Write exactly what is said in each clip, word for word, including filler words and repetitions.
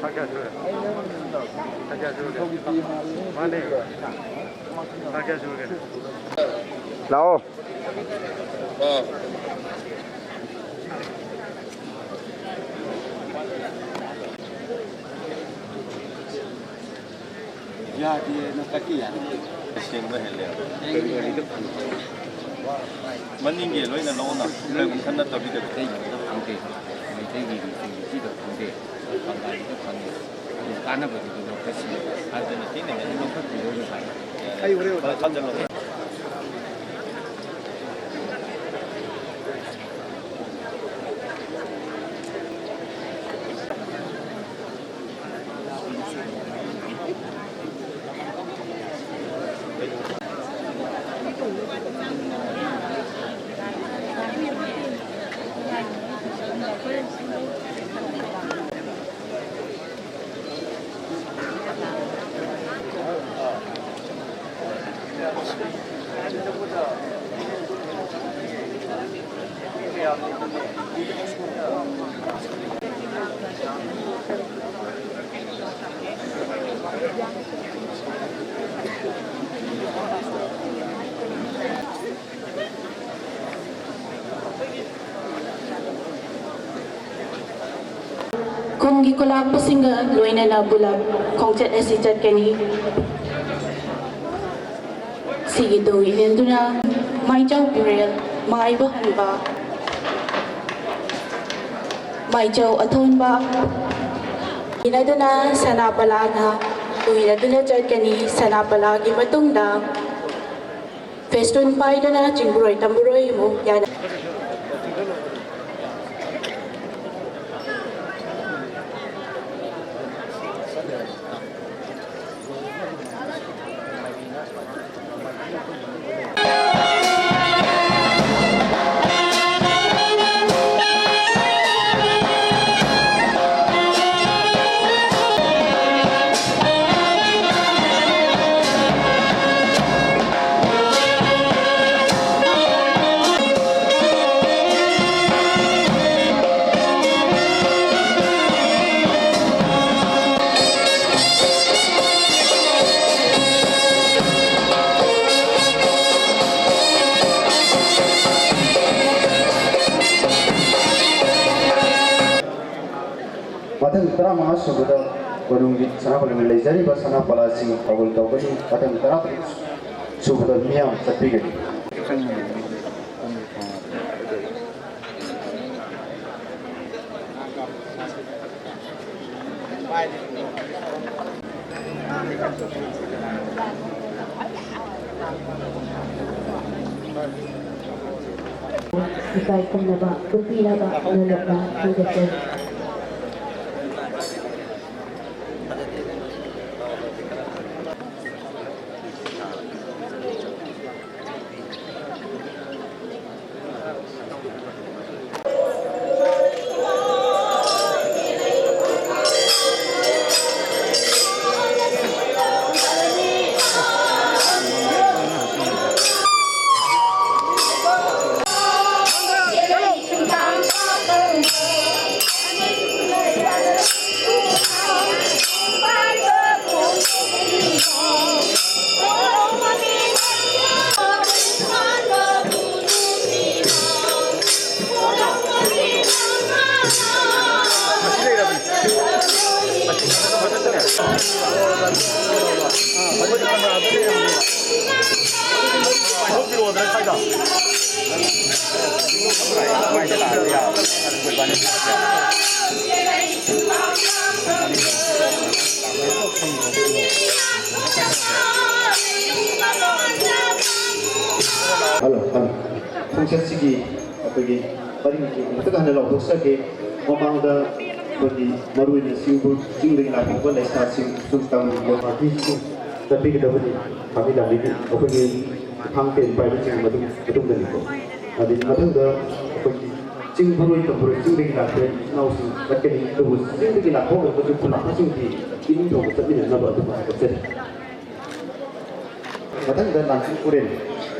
ꯊꯥ ꯀꯌꯥ ꯁꯨꯔꯒꯦ? ꯊꯥ ꯀꯌꯥ ꯁꯨꯔꯒꯦ? ꯃꯥꯅꯦ꯫ ꯊꯥ ꯀꯌꯥ ꯁꯨꯔꯒꯦ? ꯂꯥꯛꯑꯣ꯫ ꯌꯥꯗꯦꯅ ꯀꯛꯀꯦ ꯌꯥꯅꯤ꯫ ꯑꯁꯦꯡꯕ ꯍꯦꯜꯂꯦ꯫ ꯃꯅꯤꯡꯒꯤ ꯂꯣꯏꯅ ꯂꯧꯅ ꯈꯟꯅ ꯇꯧꯕꯤꯗꯕ꯫ ꯃꯩꯇꯩꯒꯤꯗ ꯐꯪꯗꯦ꯫ ꯃꯩꯇꯩꯒꯤ ꯂꯤꯆꯤꯗ ꯐꯪꯗꯦ꯫ ꯕꯪꯒꯥꯂꯤꯗ ꯐꯪꯉꯦ꯫ ꯑꯗꯨ ꯀꯥꯟꯅꯕꯗꯨꯗꯤ ꯂꯧꯈꯠꯁꯤ꯫ ꯑꯗꯨꯅ ꯊꯤꯅ ꯍꯦꯟꯅ ꯂꯧꯈꯠꯄꯤꯔꯣꯏꯅ ꯍꯥꯏ꯫ ꯍꯣꯏ, ꯊꯥꯖꯜꯂꯣ꯫ ꯈꯨꯟꯒꯤ ꯈꯨꯂꯥꯛꯄꯁꯤꯡꯒ ꯂꯣꯏꯅꯅ ꯄꯨꯂꯞ ꯈꯣꯡꯆꯠ ꯑꯁꯤ ꯆꯠꯀꯅꯤ꯫ ꯁꯤꯒꯤ ꯇꯨꯡ ꯏꯟꯗꯨꯅ ꯃꯥꯏꯆꯧ ꯄꯤꯔꯦꯜ, ꯃꯥꯏꯕ ꯍꯟꯕ, ꯃꯥꯏꯆꯧ ꯑꯊꯣꯟꯕ, ꯏꯟꯅꯗꯨꯅ ꯁꯅꯥꯄꯂꯥꯅ ꯇꯨꯡ ꯏꯟꯅꯗꯨꯅ ꯆꯠꯀꯅꯤ꯫ ꯁꯅꯥꯄꯂꯥꯒꯤ ꯃꯇꯨꯡꯗ ꯐꯦꯁꯇꯨꯟ ꯄꯥꯏꯗꯨꯅ ꯆꯤꯡꯕꯨꯔꯣꯏ ꯇꯝꯕꯨꯔꯣꯏ ꯑꯃꯨꯛ ꯌꯥꯅ ꯃꯊꯪ ꯇꯔꯥꯃꯉꯥ ꯁꯨꯕꯗ ꯀꯣꯅꯨꯡꯒꯤ ꯁꯅꯥ ꯀꯣꯅꯨꯡꯒꯤ ꯂꯩꯖꯔꯤꯕ ꯁꯅꯥ ꯄꯂꯥꯁꯤꯡ ꯊꯧꯒꯜ ꯇꯧꯒꯅꯤ꯫ ꯃꯊꯪ ꯇꯔꯥꯇꯔꯨꯛ ꯁꯨꯕꯗ ꯃꯤꯌꯥꯝ ꯆꯠꯄꯤꯒꯅꯤ꯫ ꯏꯀꯥꯏ ꯈꯨꯝꯅꯕ ꯎꯠꯄꯤꯅꯕ ꯅꯣꯂꯨꯛꯅ ꯈꯪꯖꯆꯔꯤ꯫ Hello, hello. ꯈꯣꯡꯆꯠꯁꯤꯒꯤ ꯑꯩꯈꯣꯏꯒꯤ ꯄꯔꯤꯡꯁꯤ ꯑꯃꯨꯛꯇꯪ ꯍꯟꯅ ꯂꯥꯎꯊꯣꯛꯆꯒꯦ꯫ ꯃꯃꯥꯡꯗ ꯑꯩꯈꯣꯏꯒꯤ ꯃꯔꯨꯑꯣꯏꯅ ꯆꯤꯡꯕꯨ-, ꯆꯤꯡꯗꯒꯤ ꯂꯥꯛꯄꯤꯕ ꯂꯩꯁꯥꯁꯤꯡ ꯑꯃꯁꯨꯡ ꯇꯝꯂꯤꯕ ꯄꯥꯔꯇꯤꯁꯤꯡ ꯆꯠꯄꯤꯒꯗꯕꯅꯤ꯫ ꯐꯥꯒꯤ ꯇꯥꯕꯤꯒꯤ ꯑꯩꯈꯣꯏꯒꯤ ꯊꯥꯡ ꯇꯦꯟ ꯄꯥꯏꯕꯁꯤꯡꯒꯤ ꯃꯇꯨꯡ-, ꯃꯇꯨꯡꯗꯅꯤꯀꯣ꯫ ꯑꯗꯩ ꯃꯊꯪꯗ ꯑꯩꯈꯣꯏꯒꯤ ꯆꯤꯡ ꯐꯨꯔꯣꯏ ꯇꯝꯐꯨꯔꯣꯏ ꯆꯤꯡꯗꯒꯤ ꯂꯥꯛꯄ ꯏꯆꯤꯟ ꯏꯅꯥꯎꯁꯤꯡ ꯆꯠꯀꯅꯤ꯫ ꯑꯗꯨꯕꯨ ꯆꯤꯡꯗꯒꯤ ꯂꯥꯛꯄ ꯑꯣꯏꯔꯒꯁꯨ ꯈꯨꯂꯥꯛꯄꯁꯤꯡꯗꯤ ꯏꯅꯤꯡꯊꯧꯒ ꯆꯠꯃꯤꯟꯅꯅꯕ ꯑꯗꯨꯝ ꯍꯥꯏꯖꯔꯤ꯫ ꯃꯊꯪꯗ ꯂꯥꯡꯖꯤꯡ ꯄꯨꯔꯦꯜ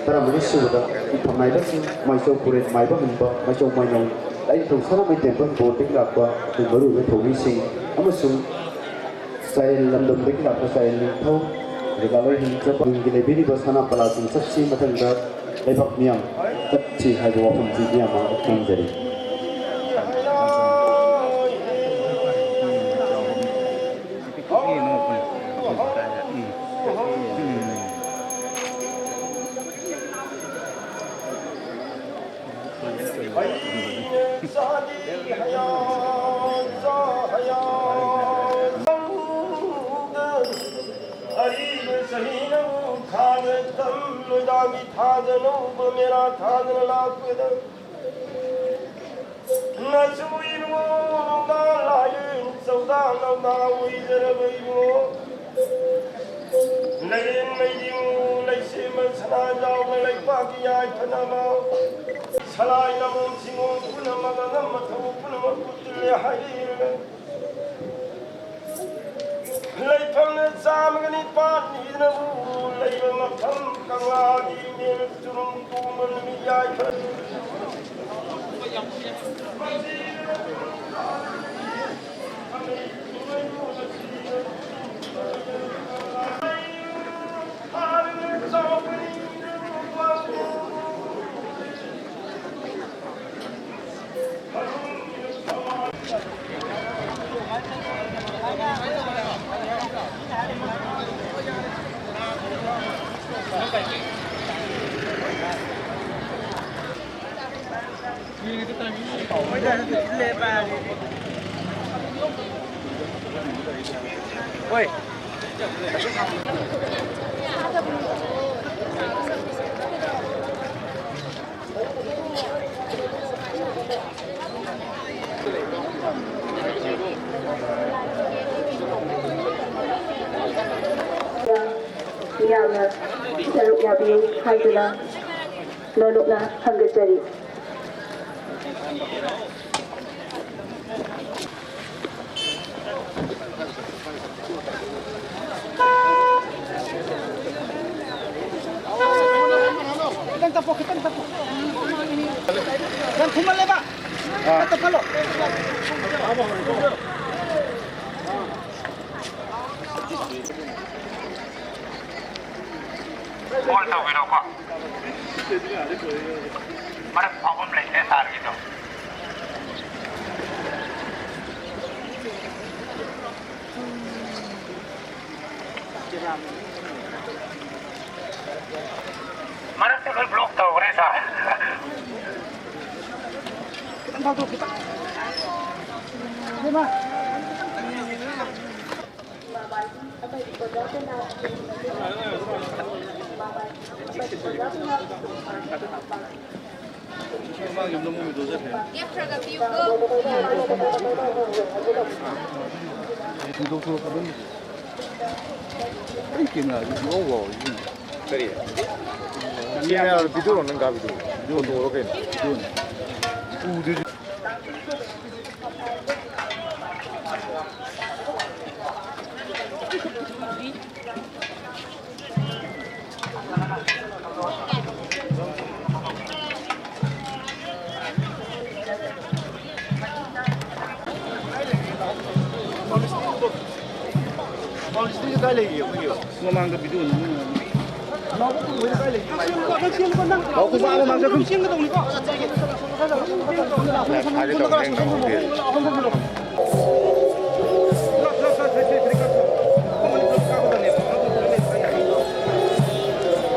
ꯇꯔꯥꯃꯔꯤ ꯁꯨꯕꯗ ꯏꯐꯝ ꯅꯥꯏꯕꯁꯤꯡ ꯃꯥꯏꯆꯧ ꯄꯨꯔꯦꯜ ꯃꯥꯏꯕ ꯍꯟꯕ ꯃꯥꯏꯆꯧ ꯃꯥꯏꯅꯧ ꯂꯥꯏꯅꯤꯡꯊꯧ ꯁꯅꯥꯃꯍꯤ ꯇꯦꯝꯄꯜ ꯕꯣꯔꯗꯒꯤ ꯂꯥꯛꯄ ꯑꯩꯈꯣꯏ ꯃꯔꯨꯑꯣꯏꯕ ꯊꯧꯃꯤꯁꯤꯡ ꯑꯃꯁꯨꯡ ꯆꯥꯏꯔꯦꯜ ꯂꯝꯗꯝꯗꯒꯤ ꯂꯥꯛꯄ ꯆꯥꯏꯔꯦꯜ ꯅꯤꯡꯊꯧ, ꯑꯗꯨꯒ ꯂꯣꯏ ꯍꯤꯡꯆꯥꯄꯥ ꯇꯨꯡꯒꯤ ꯂꯩꯕꯤꯔꯤꯕ ꯁꯅꯥ ꯄꯂꯥꯁꯤꯡ ꯆꯠꯁꯤ꯫ ꯃꯊꯪꯗ ꯂꯩꯕꯥꯛ ꯃꯤꯌꯥꯝ ꯆꯠꯁꯤ ꯍꯥꯏꯕ ꯋꯥꯐꯝꯁꯤ ꯃꯤꯌꯥꯝ ꯃꯥꯡꯗ ꯊꯝꯖꯔꯤ꯫ ꯑꯔꯤꯕ ꯆꯍꯤꯅꯕꯨ ꯈꯥꯗ ꯇꯝ ꯅꯨꯡꯗꯥꯡꯒꯤ ꯊꯥꯗ ꯑꯅꯧꯕ ꯃꯦꯔꯥ ꯊꯥꯗꯅ ꯂꯥꯛꯄꯗ ꯅꯆꯨ ꯏꯕꯨꯡꯉꯣ ꯅꯨꯡꯗꯥꯡ ꯂꯥꯏꯔꯦꯟ ꯆꯧꯗꯥ ꯅꯧꯗꯥ ꯑꯣꯏꯖꯔꯕ ꯏꯕꯨꯡꯉꯣ꯫ ꯂꯩꯔꯦꯟ ꯃꯩꯗꯤꯡꯉꯨ ꯂꯩꯁꯦꯝꯕ ꯁꯅꯥꯖꯥꯎꯕ ꯂꯩꯄꯥꯛꯀꯤ ꯌꯥꯏꯐꯅꯕ ꯁꯂꯥꯏ ꯅꯃꯣꯝ ꯁꯤꯡꯉꯣꯝ ꯄꯨꯝꯅꯃꯛ ꯑꯉꯝꯕ ꯊꯕꯛ ꯄꯨꯝꯅꯃꯛ ꯄꯨꯠꯇꯨꯜꯂꯦ ꯍꯥꯏꯔꯤꯕ ꯂꯩꯐꯝꯅ ꯆꯥꯝꯃꯒ ꯅꯤꯄꯥꯟ ꯏꯗꯅꯕꯨ ꯂꯩꯕ ꯃꯐꯝ ꯀꯪꯂꯥꯒꯤ ꯃꯦꯔꯨ ꯆꯨꯔꯨꯡ ꯇꯣꯡꯕ ꯅꯨꯃꯤꯠ ꯌꯥꯏꯐ ꯃꯤꯌꯥꯝꯅ ꯁꯔꯨꯛ ꯌꯥꯕꯤꯌꯨ ꯍꯥꯏꯗꯨꯅ ꯅꯣꯂꯨꯛꯅ ꯈꯪꯒꯠꯆꯔꯤ꯫ ꯈꯤꯇꯪ ꯇꯞꯄꯣ, ꯈꯤꯇꯪ ꯇꯞꯄꯣ꯫ ꯌꯥꯝ ꯊꯨꯃꯜꯂꯦꯕ꯫ ꯈꯔ ꯇꯞꯍꯜꯂꯣ꯫ ꯀꯣꯜ ꯇꯧꯕꯤꯔꯣꯀꯣ꯫ ꯃꯔꯝ ꯐꯥꯎꯐꯝ ꯂꯩꯇ꯭ꯔꯦ ꯁꯥꯔꯒꯤꯗꯣ꯫ ꯃꯔꯛꯇ ꯂꯣꯏ ꯕ꯭ꯂꯣꯛ ꯇꯧꯈ꯭ꯔꯦ ꯁꯥꯔ꯫ ꯑꯩ ꯀꯦꯃꯦꯔꯥꯁꯤ ꯏꯋꯥꯎ ꯋꯥꯎꯔꯤꯁꯤꯅ꯫ ꯀꯔꯤ? ꯀꯦꯃꯦꯔꯥꯗꯣ ꯚꯤꯗꯤꯑꯣꯔꯣ ꯅꯪ ꯀꯥꯞꯄꯤꯗꯨꯕꯣ? ꯐꯣꯇꯣꯔꯣ ꯀꯩꯅꯣ? ꯚꯤꯗꯤꯑꯣꯅꯤ꯫ ꯎꯗꯦ꯫ ꯃꯃꯥꯡꯗ ꯚꯤꯗꯤꯑꯣ ꯅꯝꯃꯤ꯫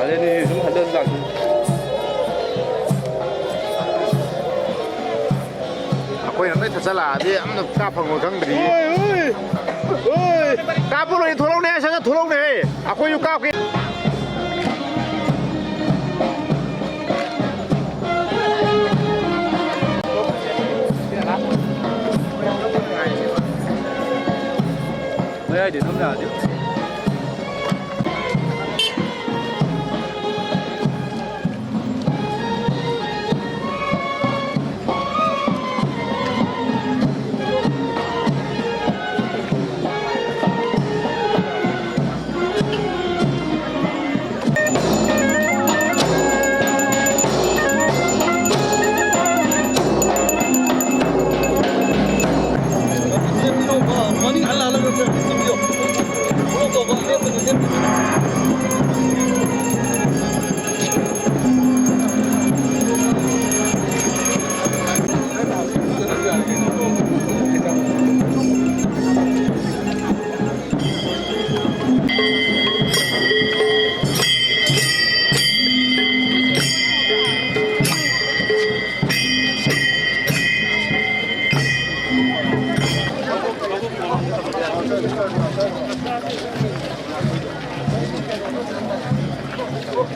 ꯑꯗꯨꯅꯤ ꯁꯨꯝ ꯍꯟꯊ ꯂꯥꯛꯇꯣꯏꯅꯤ꯫ ꯑꯩꯈꯣꯏꯅ ꯂꯣꯏ ꯊꯠꯆꯜꯂꯛꯑꯗꯤ ꯑꯝꯇ ꯀꯥꯞ ꯐꯪꯉꯣꯏ ꯈꯪꯗ꯭ꯔꯤ꯫ ꯑꯣꯏ, ꯑꯣꯏ, ꯑꯣꯏ꯫ ꯀꯥꯞꯄ ꯂꯣꯏ ꯊꯣꯛꯂꯛꯅꯦ, ꯁꯠ ꯁꯠ ꯊꯣꯛꯂꯛꯅꯦ꯫ ꯑꯩꯈꯣꯏꯁꯨ ꯀꯥꯞꯀꯦ꯫ ꯃꯌꯥꯏꯗꯤ ꯑꯗꯨꯝ ꯌꯥꯗꯦ꯫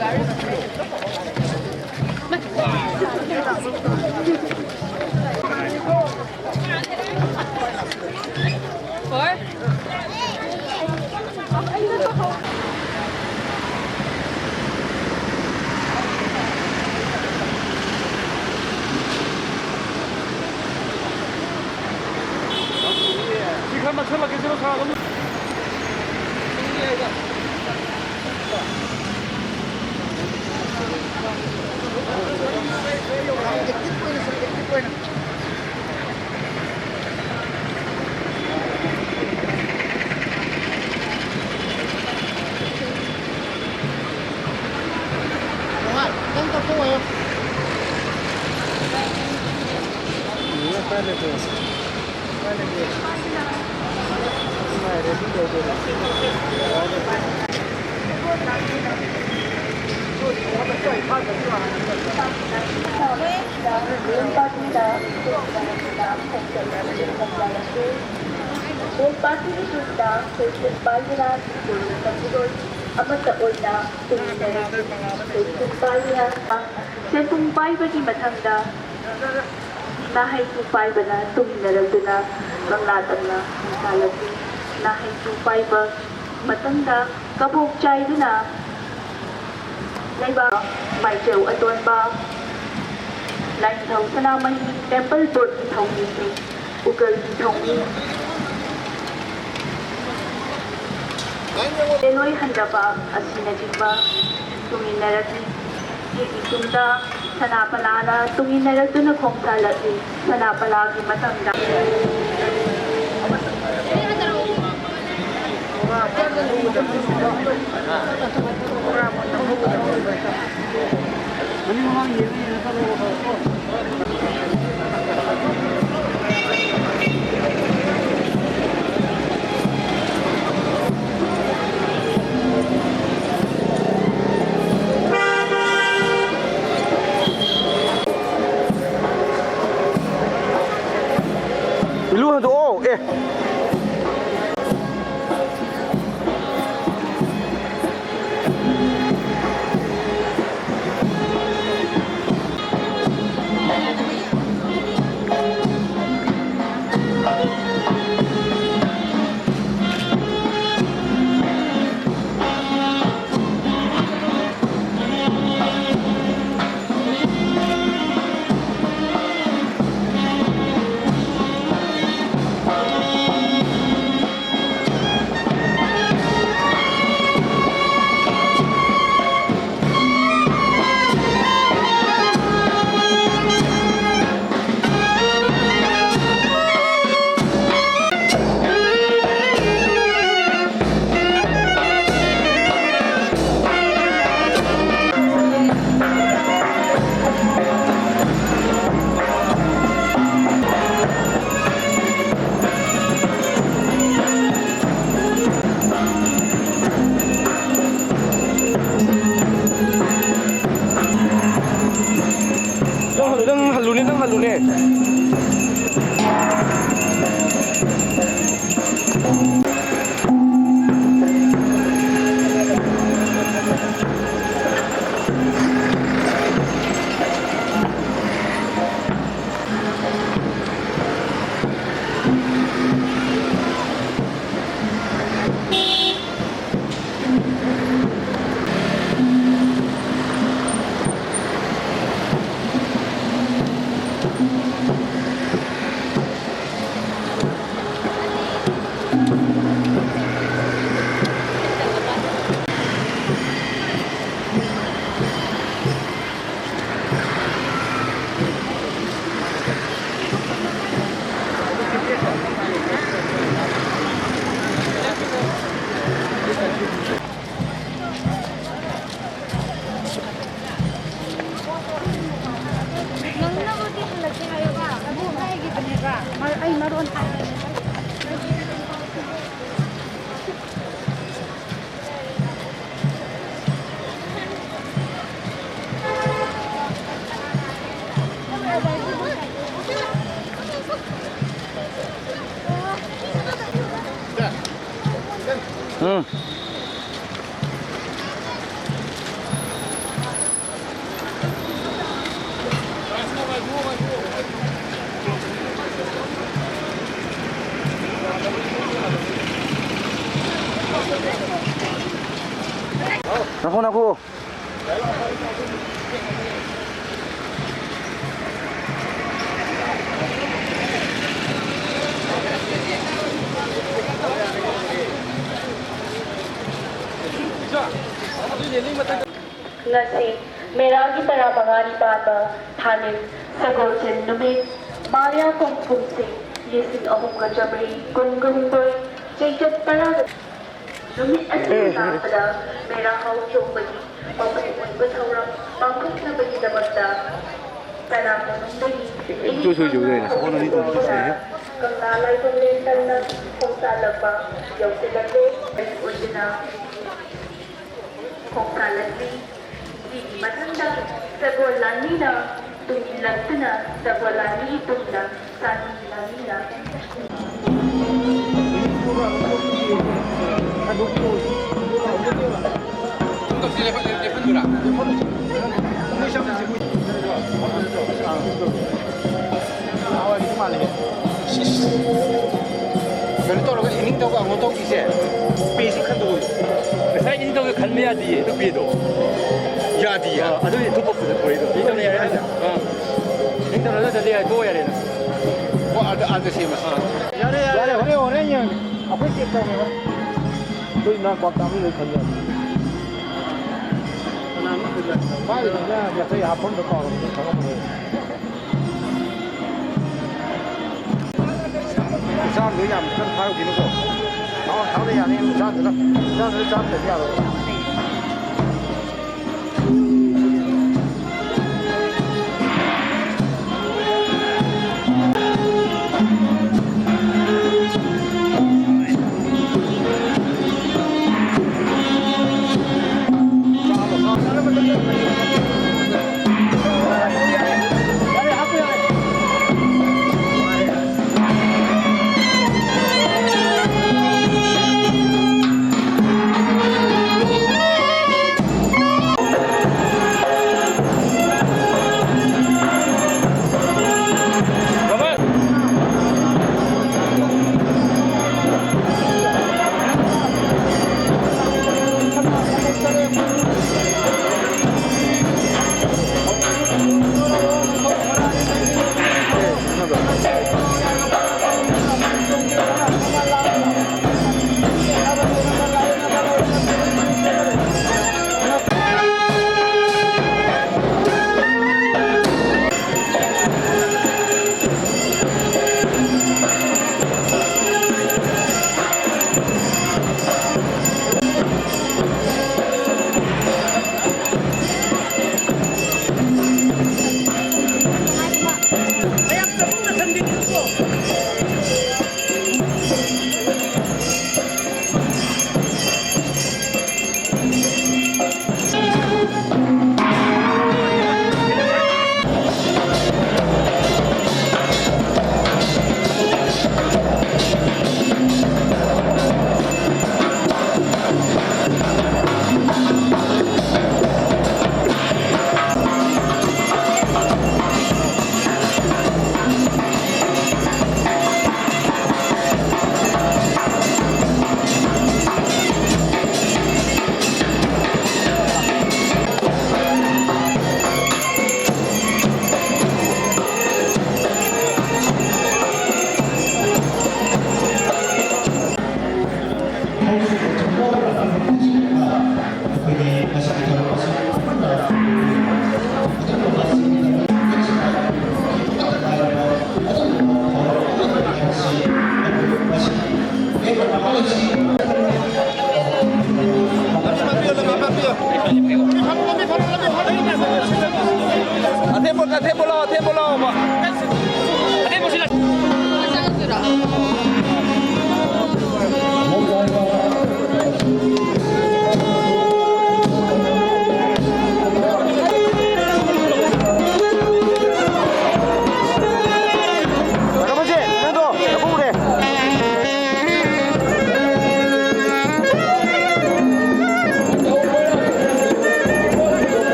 Four. ꯁꯤ ꯈꯔ ꯅꯛꯁꯜꯂꯛꯀꯦ, ꯁꯤꯗ ꯁꯥꯒꯅꯨ꯫ ꯁꯦꯟꯕꯨꯡ ꯄꯥꯏꯕꯒꯤ ꯃꯊꯪꯗ ꯅꯥꯍꯩꯇꯨ ꯄꯥꯏꯕꯅ ꯇꯨꯡꯏꯟꯅꯔꯛꯇꯨꯅ ꯀꯪꯂꯥ ꯇꯝꯅ ꯈꯣꯡꯁꯥꯜꯂꯛꯂꯤ꯫ ꯅꯥꯍꯩꯇꯨ ꯄꯥꯏꯕ ꯃꯇꯝꯗ ꯀꯕꯣꯛ ꯆꯥꯏꯗꯨꯅ ꯂꯩꯕꯥꯛ ꯃꯥꯏꯆꯧ ꯑꯇꯣꯟꯕ, ꯂꯥꯏꯅꯤꯡꯊꯧ ꯁꯅꯥꯃꯍꯤ temple boardꯀꯤ ꯊꯧꯃꯤꯁꯤꯡ, ꯎꯀꯜꯒꯤ ꯊꯧꯃꯤ, ꯂꯣꯏ ꯍꯟꯊꯕ ꯑꯁꯤꯅꯆꯤꯡꯕ ꯇꯨꯡꯏꯟꯅꯔꯛꯂꯤ꯫ ꯁꯤꯒꯤ ꯇꯨꯡꯗ ꯁꯅꯥ ꯄꯂꯥꯅ ꯇꯨꯡꯏꯟꯅꯔꯛꯇꯨꯅ ꯈꯣꯡꯁꯥꯜꯂꯛꯂꯤ꯫ ꯁꯅꯥ ꯄꯂꯥꯒꯤ ꯃꯇꯝꯗ ꯏꯂꯨ ꯍꯟꯗꯣꯛꯑꯣ꯫ ꯑꯦ꯫ ꯅꯪꯅꯕꯨꯗꯤ ꯍꯜꯂꯛꯀꯦ ꯍꯥꯏꯌꯣꯕ, ꯑꯗꯨ ꯍꯥꯏꯈꯤꯕꯅꯦꯕ, ꯃ-, ꯑꯩ ꯃꯔꯣꯟ ꯍꯥꯏꯕꯅꯦꯕ꯫ ꯎꯝ꯫ ꯉꯥꯏꯈꯣ, ꯉꯥꯏꯈꯣ꯫ ꯉꯁꯤ ꯃꯦꯔꯥꯒꯤ ꯇꯔꯥꯃꯉꯥꯅꯤ ꯄꯥꯟꯕ ꯊꯥꯅꯤꯜ ꯁꯒꯣꯜꯁꯦꯟ ꯅꯨꯃꯤꯠ, ꯃꯥꯌꯥ ꯀꯨꯝ ꯀꯨꯝꯁꯤ ꯂꯤꯁꯤꯡ ꯑꯍꯨꯝꯒ ꯆꯥꯃꯔꯤ ꯀꯨꯟꯒ ꯍꯨꯝꯗꯣꯏ, ꯆꯩꯆꯠ ꯇꯔꯥꯒ ꯅꯨꯃꯤꯠ ꯑꯁꯤꯒꯤ ꯂꯥꯛꯄꯗ ꯃꯦꯔꯥ ꯍꯥꯎ ꯆꯣꯡꯕꯒꯤ ꯃꯄꯨꯡ ꯑꯣꯏꯕ ꯊꯧꯔꯝ ꯄꯥꯡꯊꯣꯛꯅꯕꯒꯤꯗꯃꯛꯇ ꯀꯅꯥ ꯃꯅꯨꯡꯗꯒꯤ ꯏꯅꯤꯡ ꯇꯝꯅ ꯍꯧꯒꯠꯂꯛꯄ ꯀꯪꯂꯥ ꯂꯥꯏꯕꯨꯡ ꯂꯦꯟꯇꯝꯅ ꯈꯣꯡꯁꯥ ꯂꯝꯄꯥꯛ ꯌꯧꯁꯤꯜꯂꯛꯂꯦ꯫ ꯑꯣꯏꯗꯨꯅ ꯈꯣꯡꯁꯥ ꯂꯝꯕꯤ ꯁꯤꯒꯤ ꯃꯊꯪꯗ ꯁꯒꯣꯜ ꯂꯥꯟꯃꯤꯅ ꯂꯛꯇꯨꯅ ꯆꯄꯣꯂꯥꯅꯤꯒꯤ ꯇꯨꯡꯗ ꯆꯥꯟꯕꯤꯗꯨꯅ ꯃꯤꯅ ꯁꯤ ꯂꯦꯞꯍꯟ-, ꯂꯦꯞꯍꯟꯗꯨꯔꯥ? ꯀꯩꯅꯣ ꯇꯧꯔꯒ ꯏꯅꯤꯡꯊꯧꯒ ꯑꯃꯨꯛ ꯇꯧꯈꯤꯁꯦ꯫ ꯄꯦꯁꯤ ꯈꯟꯗꯣꯛꯑꯣ꯫ ꯉꯁꯥꯏ ꯏꯅꯤꯡꯊꯧꯒ ꯈꯟꯕ ꯌꯥꯗꯤꯌꯦ, ꯑꯗꯨ ꯄꯦꯗꯣ꯫ ꯌꯥꯗꯤꯌꯦ꯫ ꯑꯥ, ꯑꯗꯨꯗꯤ ꯊꯨꯞꯄ ꯐꯖ ꯊꯣꯛꯏꯗꯣ꯫ ꯏꯅꯤꯡꯊꯧꯅ ꯌꯥꯏ ꯍꯥꯏꯁꯦ? ꯑꯥ꯫ ꯏꯅꯤꯡꯊꯧꯅ ꯅꯠꯇ꯭ꯔꯗꯤ ꯌꯥꯏ, ꯇꯣꯛꯑꯣ ꯌꯥꯔꯦꯅ꯫ ꯑꯣ, ꯑꯥꯗ, ꯑꯥꯗ ꯁꯦꯝꯃꯁꯤ꯫ ꯑꯥ꯫ ꯌꯥꯔꯦ, ꯌꯥꯔꯦ꯫ ꯌꯥꯔꯦ, ꯍꯣꯔꯦꯟ, ꯍꯣꯔꯦꯟ ꯌꯦꯡꯉꯒꯦ꯫ ꯑꯩꯈꯣꯏ ꯆꯦꯛ ꯇꯧꯔꯦꯕ꯫ ꯑꯩꯈꯣꯏ ꯏꯅꯥꯎꯄꯥ ꯀꯥꯡꯕꯨꯗꯩ ꯈꯟ ꯌꯥꯅꯤ꯫ ꯃꯥꯒꯤꯗꯨꯅ ꯌꯥꯡꯈꯩ ꯍꯥꯞꯐꯝꯗꯣ ꯀꯥꯎꯔꯕꯅꯤꯅ ꯈꯪꯉꯝꯃꯔꯣꯏ꯫ ꯏꯟꯁꯥꯡꯗꯣ ꯌꯥꯝ ꯀꯟꯅ ꯊꯥꯔꯨꯈꯤꯅꯨꯀꯣ꯫ ꯊꯥꯎ ꯊꯥꯎꯗ ꯌꯥꯅꯤ ꯏꯟꯁꯥꯡꯗꯨꯅ꯫ ꯏꯟꯁꯥꯡꯗꯨꯅ ꯆꯥꯗ꯭ꯔꯗꯤ ꯌꯥꯔꯣꯏ꯫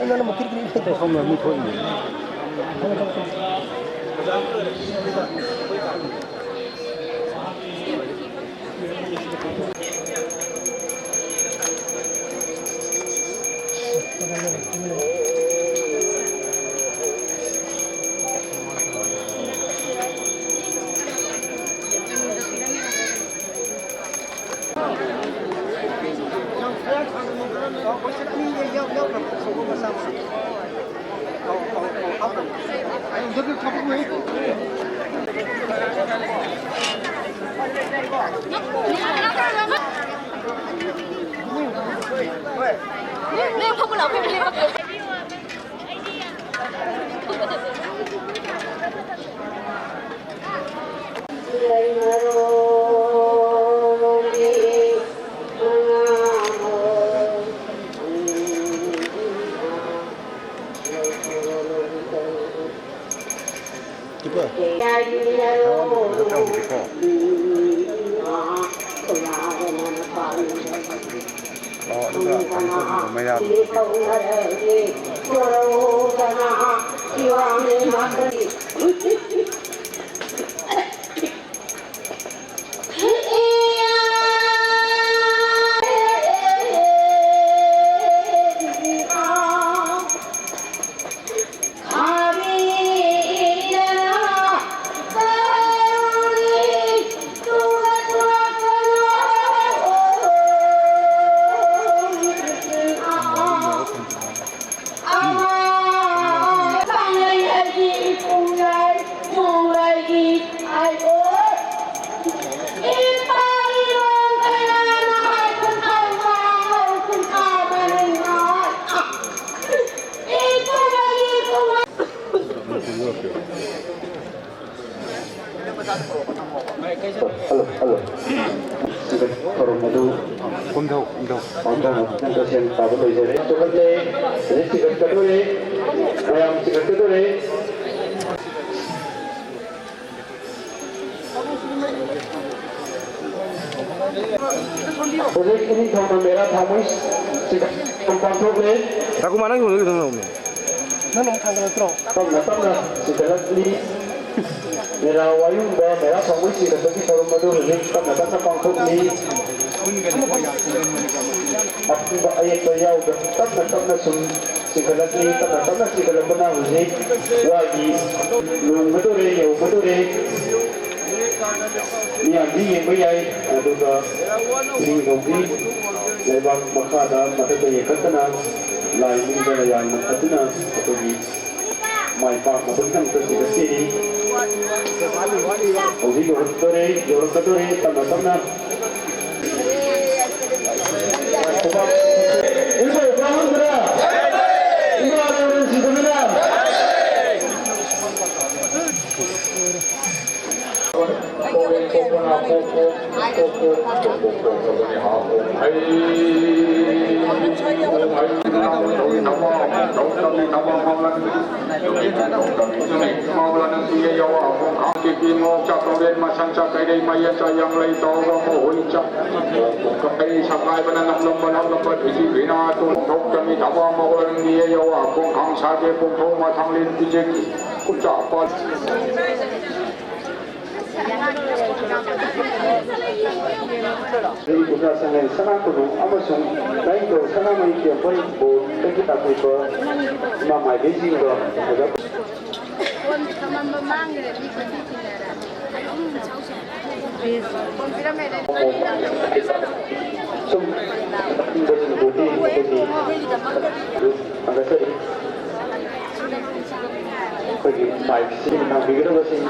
ꯅꯪꯅ ꯑꯃꯨꯛ ꯀꯤꯔꯤ ꯀꯤꯔꯤ ꯇꯧ꯫ ꯁꯣꯝꯗ ꯃꯤ ꯊꯣꯛꯏꯅꯦ꯫ ꯑꯣ, ꯑꯗꯨꯒ ꯀꯩꯅꯣ ꯇꯧꯕꯤꯌꯣ, ꯃꯩꯔꯥꯗꯣ꯫ Hello, hello. ꯏꯪꯊꯧ, ꯏꯪꯊꯧ꯫ ꯄꯥꯡꯊꯧ ꯃꯊꯪꯗ ꯁꯦꯝ ꯁꯥꯕ ꯂꯣꯏꯖꯔꯦ꯫ ꯆꯤꯡꯈꯠꯂꯦ꯫ ꯍꯧꯖꯤꯛ ꯆꯤꯡꯈꯠꯀꯗꯧꯔꯦ꯫ ꯃꯌꯥꯝ ꯆꯤꯡꯈꯠꯀꯗꯧꯔꯦ꯫ ꯍꯧꯖꯤꯛ ꯏꯅꯤꯡꯊꯧꯅ ꯃꯦꯔꯥ ꯊꯥꯡꯃꯩ ꯆꯤꯡꯈꯠꯄ ꯄꯥꯡꯊꯣꯛꯂꯦ꯫ ꯇꯥꯀꯨꯃꯥ, ꯅꯪꯒꯤ ꯐꯣꯟꯗꯣ ꯈꯤꯇꯪ ꯂꯧꯅꯦ꯫ ꯅꯪꯅ ꯑꯃꯨꯛ ꯊꯥꯡꯒꯠꯂꯛꯇ꯭ꯔꯣ? ꯇꯞꯅ ꯇꯞꯅ ꯆꯤꯡꯈꯠꯂꯛꯂꯤ꯫ ꯃꯦꯔꯥ ꯋꯥꯌꯨꯡꯕ, ꯃꯦꯔꯥ ꯊꯥꯡꯃꯩ ꯆꯤꯡꯈꯠꯄꯒꯤ ꯊꯧꯔꯝ ꯑꯗꯨ ꯍꯧꯖꯤꯛ ꯇꯞꯅ ꯇꯞꯅ ꯄꯥꯡꯊꯣꯛꯂꯤ꯫ ꯑꯄꯨꯕ ꯑꯌꯦꯠꯄ ꯌꯥꯎꯗꯅ ꯇꯞꯅ ꯇꯞꯅ ꯁꯨꯝ ꯆꯤꯡꯈꯠꯂꯛꯂꯤ꯫ ꯇꯞꯅ ꯇꯞꯅ ꯆꯤꯡꯈꯠꯂꯛꯄꯅ ꯍꯧꯖꯤꯛ ꯋꯥꯒꯤ ꯂꯣꯡꯒꯗꯧꯔꯦ, ꯌꯧꯒꯗꯧꯔꯦ꯫ ꯃꯤꯌꯥꯝꯗꯤ ꯌꯦꯡꯕ ꯌꯥꯏ, ꯑꯗꯨꯒ ꯏꯁꯤꯡ ꯍꯧꯕꯤ ꯂꯩꯕꯥꯛ ꯃꯈꯥꯗ ꯃꯊꯛꯇ ꯌꯦꯡꯈꯠꯇꯅ ꯂꯥꯏ ꯅꯤꯡꯕꯅ ꯌꯥꯝꯅ ꯐꯖꯅ ꯑꯩꯈꯣꯏꯒꯤ ꯃꯥꯏ ꯄꯥꯛꯅꯕꯒꯤꯗꯃꯛꯇ ꯁꯤꯗ ꯆꯦꯜꯂꯤ꯫ ꯍꯧꯖꯤꯛ ꯌꯧꯔꯛꯇꯣꯔꯦ, ꯌꯧꯔꯛꯀꯗꯣꯔꯦ, ꯇꯞꯅ ꯇꯞꯅ꯫ ꯏꯕꯨꯡꯉꯣ, ꯇꯥꯍꯧꯗ꯭ꯔꯥ? ꯏꯃꯥ ꯂꯧꯔꯦꯟ ꯁꯤꯗꯃꯤꯅ꯫ ꯑꯩ ꯁꯅꯥ ꯀꯣꯅꯨꯡ ꯑꯃꯁꯨꯡ ꯂꯥꯏꯅꯤꯡꯊꯧ ꯁꯅꯥꯃꯍꯤ ꯇꯦꯝꯄꯜ ꯕꯣꯔꯗꯇꯒꯤ ꯂꯥꯛꯄꯤꯕ ꯏꯃꯥ ꯃꯥꯏꯕꯤꯁꯤꯡꯒ ꯑꯣꯖꯥ ꯐꯣꯟ ꯊꯝꯃꯝꯕ ꯃꯥꯡꯈ꯭ꯔꯦ, ꯃꯤ ꯀꯣꯏꯊꯤ ꯊꯤꯅꯔꯦ꯫ ꯐꯣꯟ ꯄꯤꯔꯝꯃꯦꯅꯦ꯫ ꯁꯨꯝ ꯈꯪꯕꯁꯤꯡꯕꯨꯗꯤ ꯑꯩꯈꯣꯏꯒꯤ ꯊꯥꯒꯠꯆꯔꯤ꯫ ꯑꯩꯈꯣꯏꯒꯤ ꯃꯥꯏꯛꯁꯤꯡ ꯊꯥꯡꯕꯤꯒꯗꯕꯁꯤꯡ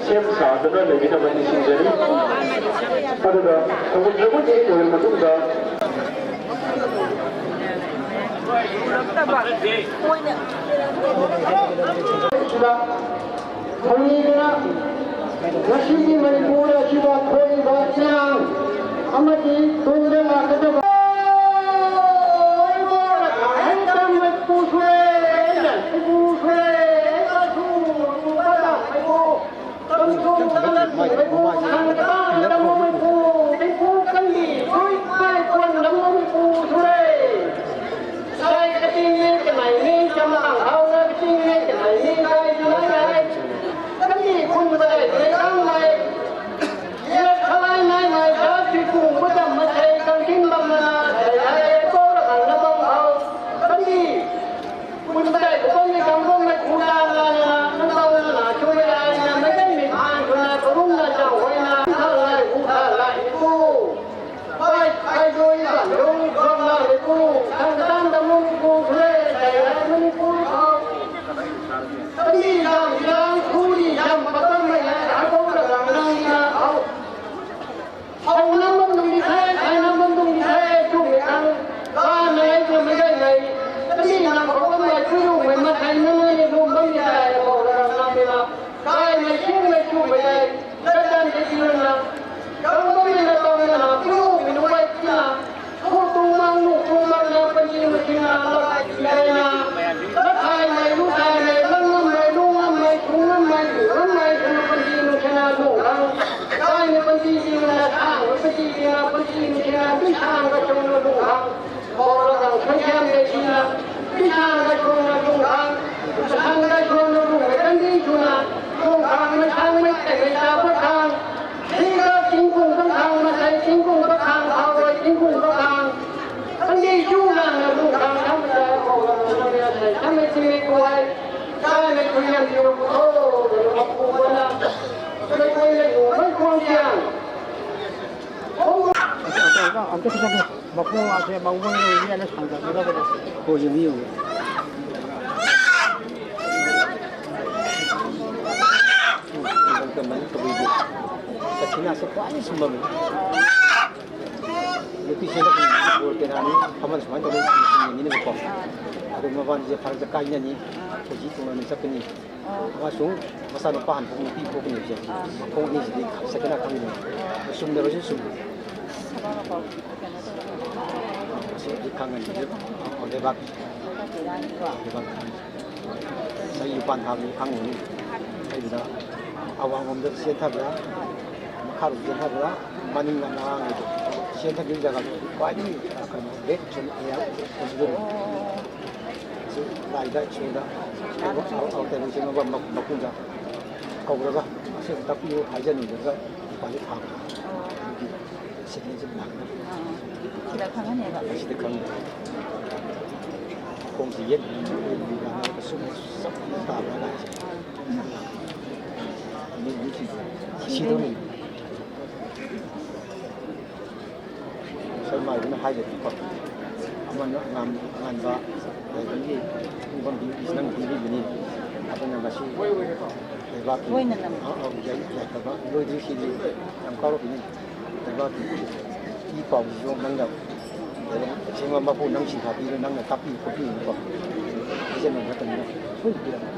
ꯁꯦꯝ ꯁꯥꯗꯨꯅ ꯂꯩꯕꯤꯅꯕ ꯅꯤꯡꯁꯤꯡꯖꯔꯤ꯫ ꯑꯗꯨꯒ ꯊꯧꯒꯜ ꯖꯒꯣꯏ ꯂꯣꯏꯔꯕ ꯃꯇꯨꯡꯗ ꯈꯪꯕꯤꯗꯨꯅ ꯉꯁꯤꯒꯤ ꯃꯅꯤꯄꯨꯔ ꯑꯁꯤꯗ ꯊꯣꯛꯏꯕ ꯏꯔꯥꯡ ꯑꯃꯗꯤ ꯇꯨꯡꯗ ꯂꯥꯛꯀꯗꯕ ꯁꯥꯡꯒ ꯆꯨꯝꯅ ꯂꯨꯡꯈꯥꯡ, ꯕꯣꯔꯒ ꯈꯪꯁꯤꯌꯥꯝ ꯂꯩꯁꯤꯅ, ꯏꯁꯥꯡꯒ ꯆꯨꯝꯅ ꯂꯨꯡꯈꯥꯡ, ꯁꯥꯡꯒ ꯆꯨꯝꯅ ꯂꯨꯡꯈꯥꯡ, ꯀꯟꯗꯤ ꯆꯨꯝꯅ ꯂꯨꯡꯈꯥꯡ, ꯃꯁꯥꯡ ꯃꯩ ꯀꯩ ꯆꯥꯕ ꯈꯥꯡ, ꯁꯤꯡꯒ ꯆꯤꯡꯀꯨꯡꯕ ꯈꯥꯡ, ꯃꯁꯥꯏ ꯆꯤꯡꯀꯨꯡꯕ ꯈꯥꯡ, ꯍꯥꯎꯔꯣꯏ ꯆꯤꯡꯀꯨꯡꯕ ꯈꯥꯡ, ꯀꯟꯗꯤ ꯆꯨꯝꯅ ꯂꯨꯡꯈꯥꯡ, ꯊꯝꯕꯗ ꯍꯧꯔꯒ ꯃꯁꯥꯏ ꯊꯝꯃꯩ ꯆꯤꯡꯃꯩ ꯀꯨꯋꯥꯏ, ꯆꯥꯏꯃꯩ ꯈꯨꯌꯥꯝ ꯌꯣꯛ ꯍꯧꯔꯒ ꯃꯄꯨꯕꯅ, ꯃꯩꯈꯣꯏꯅ ꯌꯣꯛ ꯃꯩꯈꯣꯡ ꯆꯤꯌꯥꯡ꯫ ꯑꯝꯇ ꯈꯤꯇꯪ ꯃꯈꯣꯡ ꯑꯁꯦ ꯃꯉꯣꯟꯗ ꯑꯣꯏꯅ ꯁꯥꯡꯗꯕꯤꯔꯕꯅꯦ꯫ ꯍꯣꯏ, ꯌꯦꯡꯉꯨ, ꯌꯦꯡꯉꯨ꯫ ꯁꯈꯤꯅꯥꯁꯦ ꯈ꯭ꯋꯥꯏꯗꯒꯤ ꯁꯨꯝꯕꯝꯅꯤ꯫ ꯅꯨꯄꯤꯁꯤꯅ ꯕꯣꯔ ꯄꯦꯅꯥꯅꯤ, ꯐꯝꯕꯥꯜ ꯁꯨꯃꯥꯏꯅ ꯇꯧꯔꯒ ꯌꯦꯡꯉꯤꯅꯦꯕꯀꯣ꯫ ꯑꯗꯨ ꯃꯕꯥꯅꯤꯁꯦ ꯐꯔꯛꯇ ꯀꯥꯏꯅꯅꯤ, ꯈꯣꯏꯖꯤ ꯇꯣꯡꯅꯅ ꯆꯠꯀꯅꯤ꯫ ꯑꯃꯁꯨꯡ ꯃꯆꯥꯅꯨꯄꯥ ꯍꯥꯟꯕ ꯅꯨꯄꯤ ꯄꯣꯛꯀꯅꯤ ꯍꯥꯏꯕꯁꯦ꯫ ꯃꯈꯣꯡ ꯑꯅꯤꯁꯤꯗꯤ ꯁꯦꯀꯦꯟ ꯈꯪꯉꯤꯅꯦ꯫ ꯆꯨꯝꯗꯕꯁꯨ ꯆꯨꯝꯃꯤ꯫ ꯃꯁꯤ ꯑꯩ ꯈꯪꯒꯅꯤ꯫ ꯂꯩꯕꯥꯛ, ꯂꯩꯕꯥꯛ ꯃꯩ ꯌꯨꯄꯥꯟ ꯊꯥꯕꯅꯤ ꯈꯪꯒꯅꯤ꯫ ꯑꯩꯗꯨꯗ ꯑꯋꯥꯡꯂꯣꯝꯗ ꯆꯦꯟꯊꯕ꯭ꯔꯥ, ꯃꯈꯥꯔꯣꯝ ꯆꯦꯟꯊꯕ꯭ꯔꯥ, ꯃꯅꯤꯡ ꯂꯝꯂꯥꯡꯗꯣ ꯆꯦꯟꯊꯈꯤꯕ ꯖꯒꯥꯗꯣ ꯈ꯭ꯋꯥꯏꯗꯒꯤ, ꯀꯩꯅꯣ, ꯔꯦꯠ ꯖꯣꯟ ꯑꯦꯔꯤꯌꯥ ꯑꯣꯏꯗꯣꯏꯅꯤ꯫ ꯁꯤ ꯂꯥꯏꯗ ꯏꯁꯣꯔꯗ ꯑꯥꯎ-, ꯑꯥꯎꯇꯔ ꯁꯦꯝꯃꯒ ꯃ-, ꯃꯄꯨꯗ ꯀꯧꯔꯒ ꯑꯁꯦꯡꯕ ꯇꯥꯛꯄꯤꯌꯨ ꯍꯥꯏꯖꯅꯤꯡꯉꯒ ꯎꯄꯥꯜꯁꯦ ꯊꯥꯕ꯫ ꯑꯗꯨꯒꯤ ꯁꯤꯒꯅꯦꯆꯔ ꯂꯥꯛꯅꯕ꯫ ꯑꯥ, ꯑꯥ꯫ ꯁꯤꯗ ꯈꯪꯍꯟꯅꯦꯕ꯫ ꯁꯤꯗ ꯈꯪꯍꯟꯅꯦꯕ꯫ ꯈꯣꯡꯁꯦ ꯌꯦꯠ ꯁꯨꯝ ꯆꯞ ꯇꯥꯕ ꯂꯥꯏꯁꯦ꯫ ꯁꯤꯗꯧꯅꯤ꯫ ꯉꯁꯥꯏ ꯃꯥꯏꯗꯨꯅ ꯍꯥꯏꯒꯗꯤꯀꯣ, ꯑꯃꯅ ꯑꯉꯥꯟ-, ꯑꯉꯥꯟꯕ, ꯑꯗꯒꯤ ꯄꯨꯡꯐꯝ ꯄꯤꯕꯤꯁꯤ ꯅꯪ ꯄꯤꯕꯤꯕꯅꯤ꯫ ꯑꯗꯨꯅ ꯉꯁꯤ ꯂꯩꯕꯥꯛꯀꯤ, ꯂꯣꯏꯅ ꯅꯝꯃꯤ꯫ ꯑ, ꯑ, ꯌꯥꯏ-, ꯌꯥꯏꯐꯕ ꯂꯣꯏꯗ꯭ꯔꯤꯁꯤꯗꯤ ꯌꯥꯝ ꯀꯥꯎꯔꯛꯈꯤꯅꯤ꯫ ꯂꯩꯕꯥꯛꯀꯤ ꯏ ꯄꯥꯎꯁꯤꯁꯨ ꯅꯪꯅ ꯂꯩꯕꯥꯛ ꯁꯦꯝꯕ ꯃꯄꯨ ꯅꯪ ꯁꯤꯟꯊꯥꯕꯤꯔꯣ, ꯅꯪꯅ ꯇꯥꯛꯄꯤ ꯈꯣꯠꯄꯤꯅꯀꯣ꯫ ꯍꯥꯏꯖꯟꯕ ꯅꯠꯇꯕꯅꯤꯅ ꯂꯣꯏꯅ ꯄꯤꯔꯝꯃꯤ꯫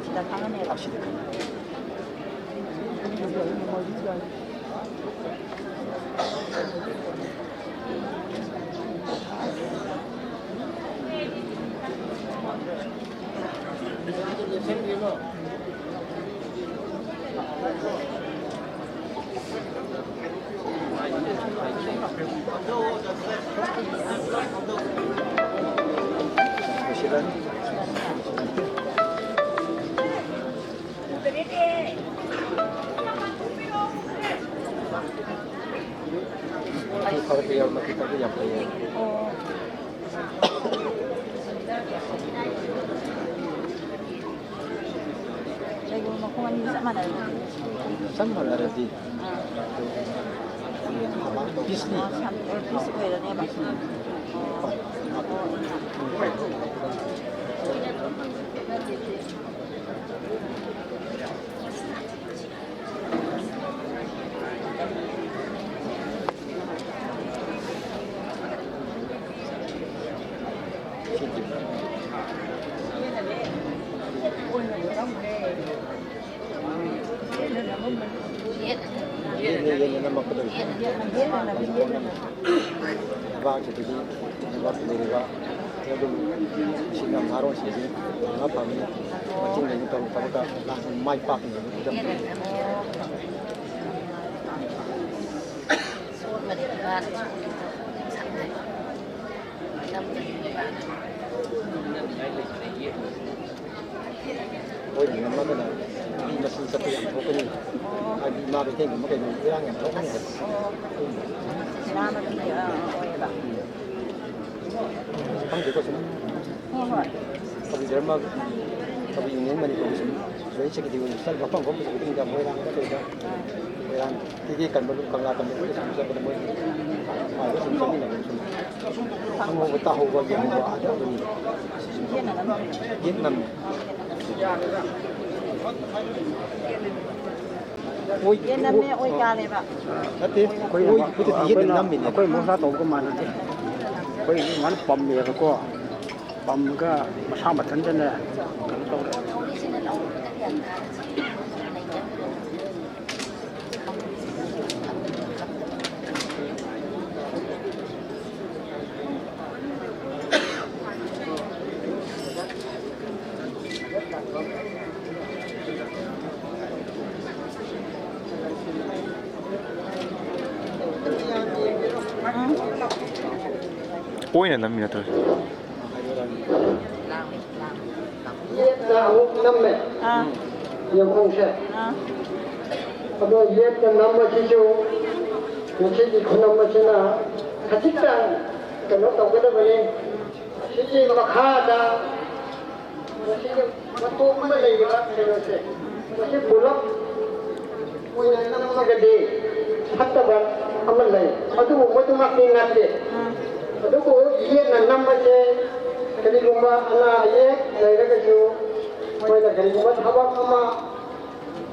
ꯁꯤꯗ ꯈꯪꯉꯅꯦꯕ꯫ ꯑ, ꯁꯤꯗ ꯈꯪꯉꯅꯤ꯫ ꯃꯇꯨ ꯊꯥꯔꯛꯄ ꯌꯥꯎ-, ꯃꯇꯨ ꯊꯥꯔꯛꯄ ꯌꯥꯝ ꯐꯩꯌꯦ꯫ ꯑꯣ꯫ ꯂꯩꯒꯨꯝꯕ ꯃꯈꯣꯡ ꯑꯅꯤ ꯆꯞ ꯃꯥꯟꯅꯔꯦ꯫ ꯆꯞ ꯃꯥꯟꯅꯔꯗꯤ꯫ ꯑꯥ꯫ ꯄꯤꯁꯅꯤ꯫ ꯑꯣ, ꯄꯤꯁ ꯑꯣꯏꯔꯅꯦꯕ꯫ ꯑꯣ꯫ ꯌꯦꯠꯅ, ꯌꯦꯠꯅ ꯅꯝꯃꯛꯀꯗꯧꯔꯤꯕ꯫ ꯂꯩꯕꯥꯛꯁꯤꯗꯒꯤ ꯂꯩꯕꯥꯛ ꯂꯩꯔꯤꯕ ꯑꯗꯨꯝ ꯁꯤꯡꯅ ꯅꯍꯥꯔꯣꯟꯁꯤꯡꯁꯤ ꯉꯥ ꯐꯥꯕꯅꯤ꯫ ꯃꯇꯨꯡꯗꯒꯤ ꯇꯧꯔꯛ ꯊꯕꯛꯇ ꯃꯥꯏ ꯄꯥꯛꯅꯕꯒꯤꯗꯃꯛꯇ꯫ ꯃꯣꯏꯅ ꯉꯝꯃꯒꯅ ꯃꯤ ꯃꯁꯤꯡ ꯆꯠꯄ ꯌꯥꯝ ꯊꯣꯛꯀꯅꯤ꯫ ꯍꯥꯏꯗꯤ ꯏꯃꯥ ꯀꯩꯊꯦꯜꯒꯨꯝꯕ ꯀꯩꯒꯨꯝꯕ ꯏꯔꯥꯡ ꯌꯥꯝ ꯊꯣꯛꯀꯅꯤ ꯍꯥꯏꯕ꯫ ꯈꯪꯗꯦꯀꯣ ꯁꯨꯝ꯫ ꯍꯣꯏ, ꯍꯣꯏ꯫ ꯀꯕꯨꯏ ꯙꯔꯃ, ꯀꯕꯨꯏ ꯌꯨꯅꯤꯌꯟ ꯃꯅꯤꯄꯨꯔꯒꯤ ꯁꯨꯝ ꯖꯣꯏꯟ ꯁꯦꯀ꯭ꯔꯦꯇꯔꯤ ꯑꯣꯏꯅ ꯆꯠꯂ ꯃꯐꯝ ꯃꯐꯝ ꯄꯨꯊꯣꯛꯄꯗ ꯃꯣꯏꯔꯥꯡꯗ ꯀꯩꯗ ꯃꯣꯏꯔꯥꯡ ꯀꯩꯀꯩ ꯀꯟꯕ ꯀꯪꯂꯥ ꯀꯟꯕ ꯂꯣꯏꯅ ꯁꯨꯝ ꯆꯠꯄꯗ ꯃꯣꯏ ꯄꯥꯏꯕ ꯁꯨꯝ ꯆꯠꯃꯤꯟꯅꯕꯗ ꯁꯨꯝ ꯈꯪꯍꯧꯕ ꯇꯥꯍꯧꯕ ꯌꯦꯡꯍꯧꯕ ꯑꯗꯨ ꯑꯗꯨꯅꯤ꯫ ꯌꯦꯠ ꯅꯝꯃꯦ꯫ ꯑꯣꯏ-, ꯌꯦꯟ ꯅꯝꯃꯦ, ꯑꯣꯏ ꯀꯥꯔꯦꯕ꯫ ꯅꯠꯇꯦ, ꯑꯩꯈꯣꯏ ꯑꯣꯏ ꯃ-, ꯈꯨꯠꯇꯗꯤ ꯌꯦꯠꯅ ꯑꯩꯈꯣꯏꯅ, ꯅꯝꯃꯤꯅꯦ꯫ ꯑꯩꯈꯣꯏ ꯃꯍꯧꯁꯥ ꯇꯧꯕꯒ ꯃꯥꯟꯅꯗꯦ꯫ ꯑꯩꯈꯣꯏ ꯁꯨꯃꯥꯏꯅ ꯄꯝꯃꯦꯕꯀꯣ꯫ ꯄꯝꯃꯒ ꯃꯁꯥ ꯃꯊꯟꯇꯅꯦ ꯀꯩꯅꯣ ꯇꯧꯔꯦ꯫ ꯑꯣꯏꯅ ꯅꯝꯃꯤ ꯅꯠꯇ꯭ꯔꯣ? ꯌꯦꯠꯅ ꯑꯃꯨꯛ ꯅꯝꯃꯦ꯫ ꯑꯥ꯫ ꯌꯦꯡꯈꯣꯡꯁꯦ꯫ ꯑꯥ꯫ ꯑꯗꯣ ꯌꯦꯠꯅ ꯅꯝꯕꯁꯤꯁꯨ ꯉꯁꯤꯒꯤ ꯈꯨꯅꯝ ꯑꯁꯤꯅ ꯈꯖꯤꯛꯇꯪ ꯀꯩꯅꯣ ꯇꯧꯒꯗꯕꯅꯤ꯫ ꯁꯤꯒꯤ ꯃꯈꯥꯗ ꯃꯁꯤꯒꯤ ꯃꯇꯣꯞ ꯑꯃ ꯂꯩꯔꯤꯕ ꯀꯩꯅꯣꯁꯦ, ꯃꯁꯤ ꯄꯨꯂꯞ ꯑꯣꯏꯅ ꯅꯝꯃꯒꯗꯤ ꯐꯠꯇꯕ ꯑꯃ ꯂꯩ꯫ ꯑꯗꯨꯕꯨ ꯃꯗꯨꯃꯛꯇꯤ ꯅꯠꯇꯦ꯫ ꯑꯗꯨꯕꯨ ꯌꯦꯠꯅ ꯅꯝꯕꯁꯦ ꯀꯔꯤꯒꯨꯝꯕ ꯑꯅꯥ ꯑꯌꯦꯛ ꯂꯩꯔꯒꯁꯨ, ꯑꯩꯈꯣꯏꯅ ꯀꯔꯤꯒꯨꯝꯕ ꯊꯕꯛ ꯑꯃ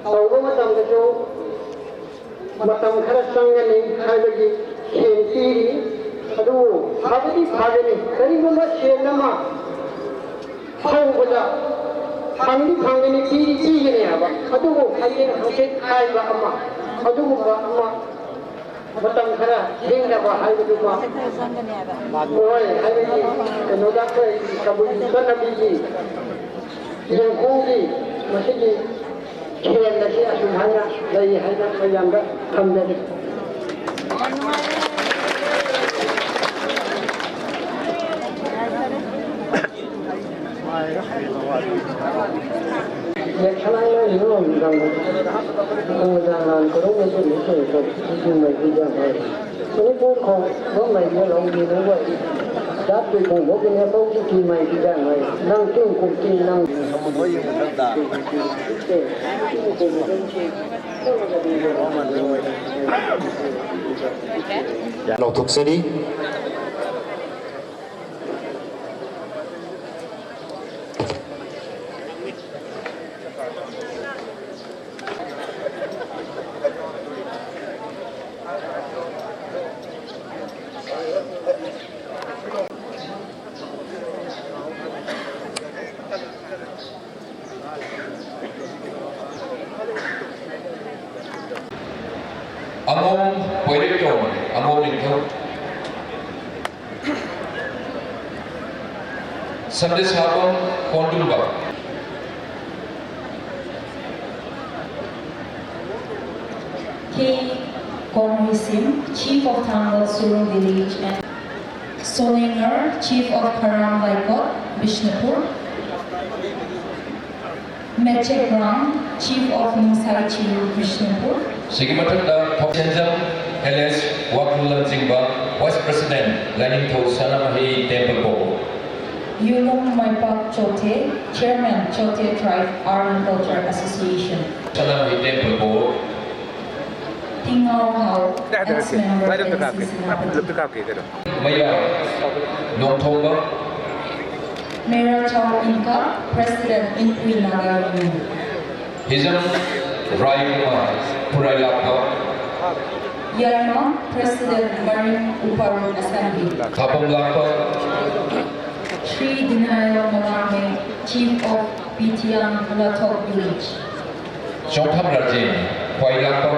ꯇꯧꯕ ꯃꯇꯝꯗꯁꯨ ꯃꯇꯝ ꯈꯔ ꯆꯪꯒꯅꯤ ꯍꯥꯏꯕꯒꯤ ꯁꯦꯟ ꯄꯤꯔꯤ꯫ ꯑꯗꯨꯕꯨ ꯐꯕꯗꯤ ꯐꯒꯅꯤ꯫ ꯀꯔꯤꯒꯨꯝꯕ ꯁꯦꯟ ꯑꯃ ꯍꯧꯕꯗ ꯐꯪꯗꯤ ꯐꯪꯒꯅꯤ, ꯄꯤꯗꯤ ꯄꯤꯒꯅꯤ ꯍꯥꯏꯕ꯫ ꯑꯗꯨꯕꯨ ꯍꯌꯦꯡ ꯍꯪꯆꯤꯠ ꯍꯥꯏꯕ ꯑꯃ, ꯑꯗꯨꯒꯨꯝꯕ ꯑꯃ, ꯃꯇꯝ ꯈꯔ ꯊꯦꯡꯅꯕ ꯍꯥꯏꯕꯗꯨꯃ ꯑꯣꯏ ꯍꯥꯏꯕꯒꯤ ꯀꯩꯅꯣꯗ ꯑꯩꯈꯣꯏ ꯀꯕꯨꯏꯒꯤ ꯆꯠꯅꯕꯤꯒꯤ ꯌꯦꯡꯈꯣꯡꯒꯤ ꯃꯁꯤꯒꯤ ꯁꯦꯟ ꯑꯁꯤ ꯑꯁꯨꯝ ꯍꯥꯏꯅ ꯂꯩ ꯍꯥꯏꯅ ꯃꯌꯥꯝꯗ ꯊꯝꯖꯔꯤ꯫ ꯃꯅꯤꯄꯨꯔ ꯈꯣꯡ ꯂꯣꯝ ꯂꯩꯕ ꯂꯧꯒꯤ ꯂꯧꯕ ꯖꯥꯠꯀꯤ ꯈꯣꯡꯕꯣꯛꯀꯤ ꯅꯦꯄꯧꯗꯤ ꯀꯤ ꯃꯥꯏ ꯀꯤꯗꯥꯡ ꯍꯥꯏ꯫ ꯅꯪ ꯇꯤꯡ ꯀꯨꯝ ꯇꯤꯡ ꯅꯪ ꯂꯧꯊꯣꯛꯆꯔꯤ꯫ ꯑꯉꯣꯝ ꯄꯣꯏꯔꯦꯛꯇꯣꯟ, ꯑꯉꯣꯝ ꯅꯤꯡꯊꯧ꯫ ꯁꯟꯗꯦꯁꯥꯕꯝ ꯀꯣꯟꯗꯨꯝꯕ꯫ K. Konrisim, Chief of Thangal Surung Village, and Solenger, Chief of Kharam Vaikot, Bishnupur. Chekram, Chief of Nusai Chiru Bishnupur. ꯁꯤꯒꯤ ꯃꯊꯛꯇ ꯊꯧꯁꯦꯟꯖꯝ ꯑꯦꯜ ꯑꯦꯁ ꯋꯥꯈꯜ ꯂꯝꯖꯤꯡꯕ, Vice President, Lainingthou Sanamahi Temple Board. Yulung Maipak Chote, Chairman, Chote Tribe Art and Culture Association. Sanamahi Temple Board. Tingao Hao, ex-member N C C Senapati. ꯃꯌꯥ ꯅꯣꯡꯊꯣꯡꯕ. Mera Chao Inka, President, Inpui Naga Union. ꯍꯤꯖꯝ ꯔꯥꯏꯀꯨꯃꯥꯔ, ꯈꯨꯔꯥꯏ ꯂꯥꯛꯄ. Yaima, President, Maring Uparuk Assembly. ꯈꯥꯕꯝ ꯂꯥꯛꯄ. Shri Dinayo Malame, Chief of Pitiang Lathok Village. ꯆꯣꯡꯊꯝ Rajen, ꯈ꯭ꯋꯥꯏ ꯂꯥꯛꯄ.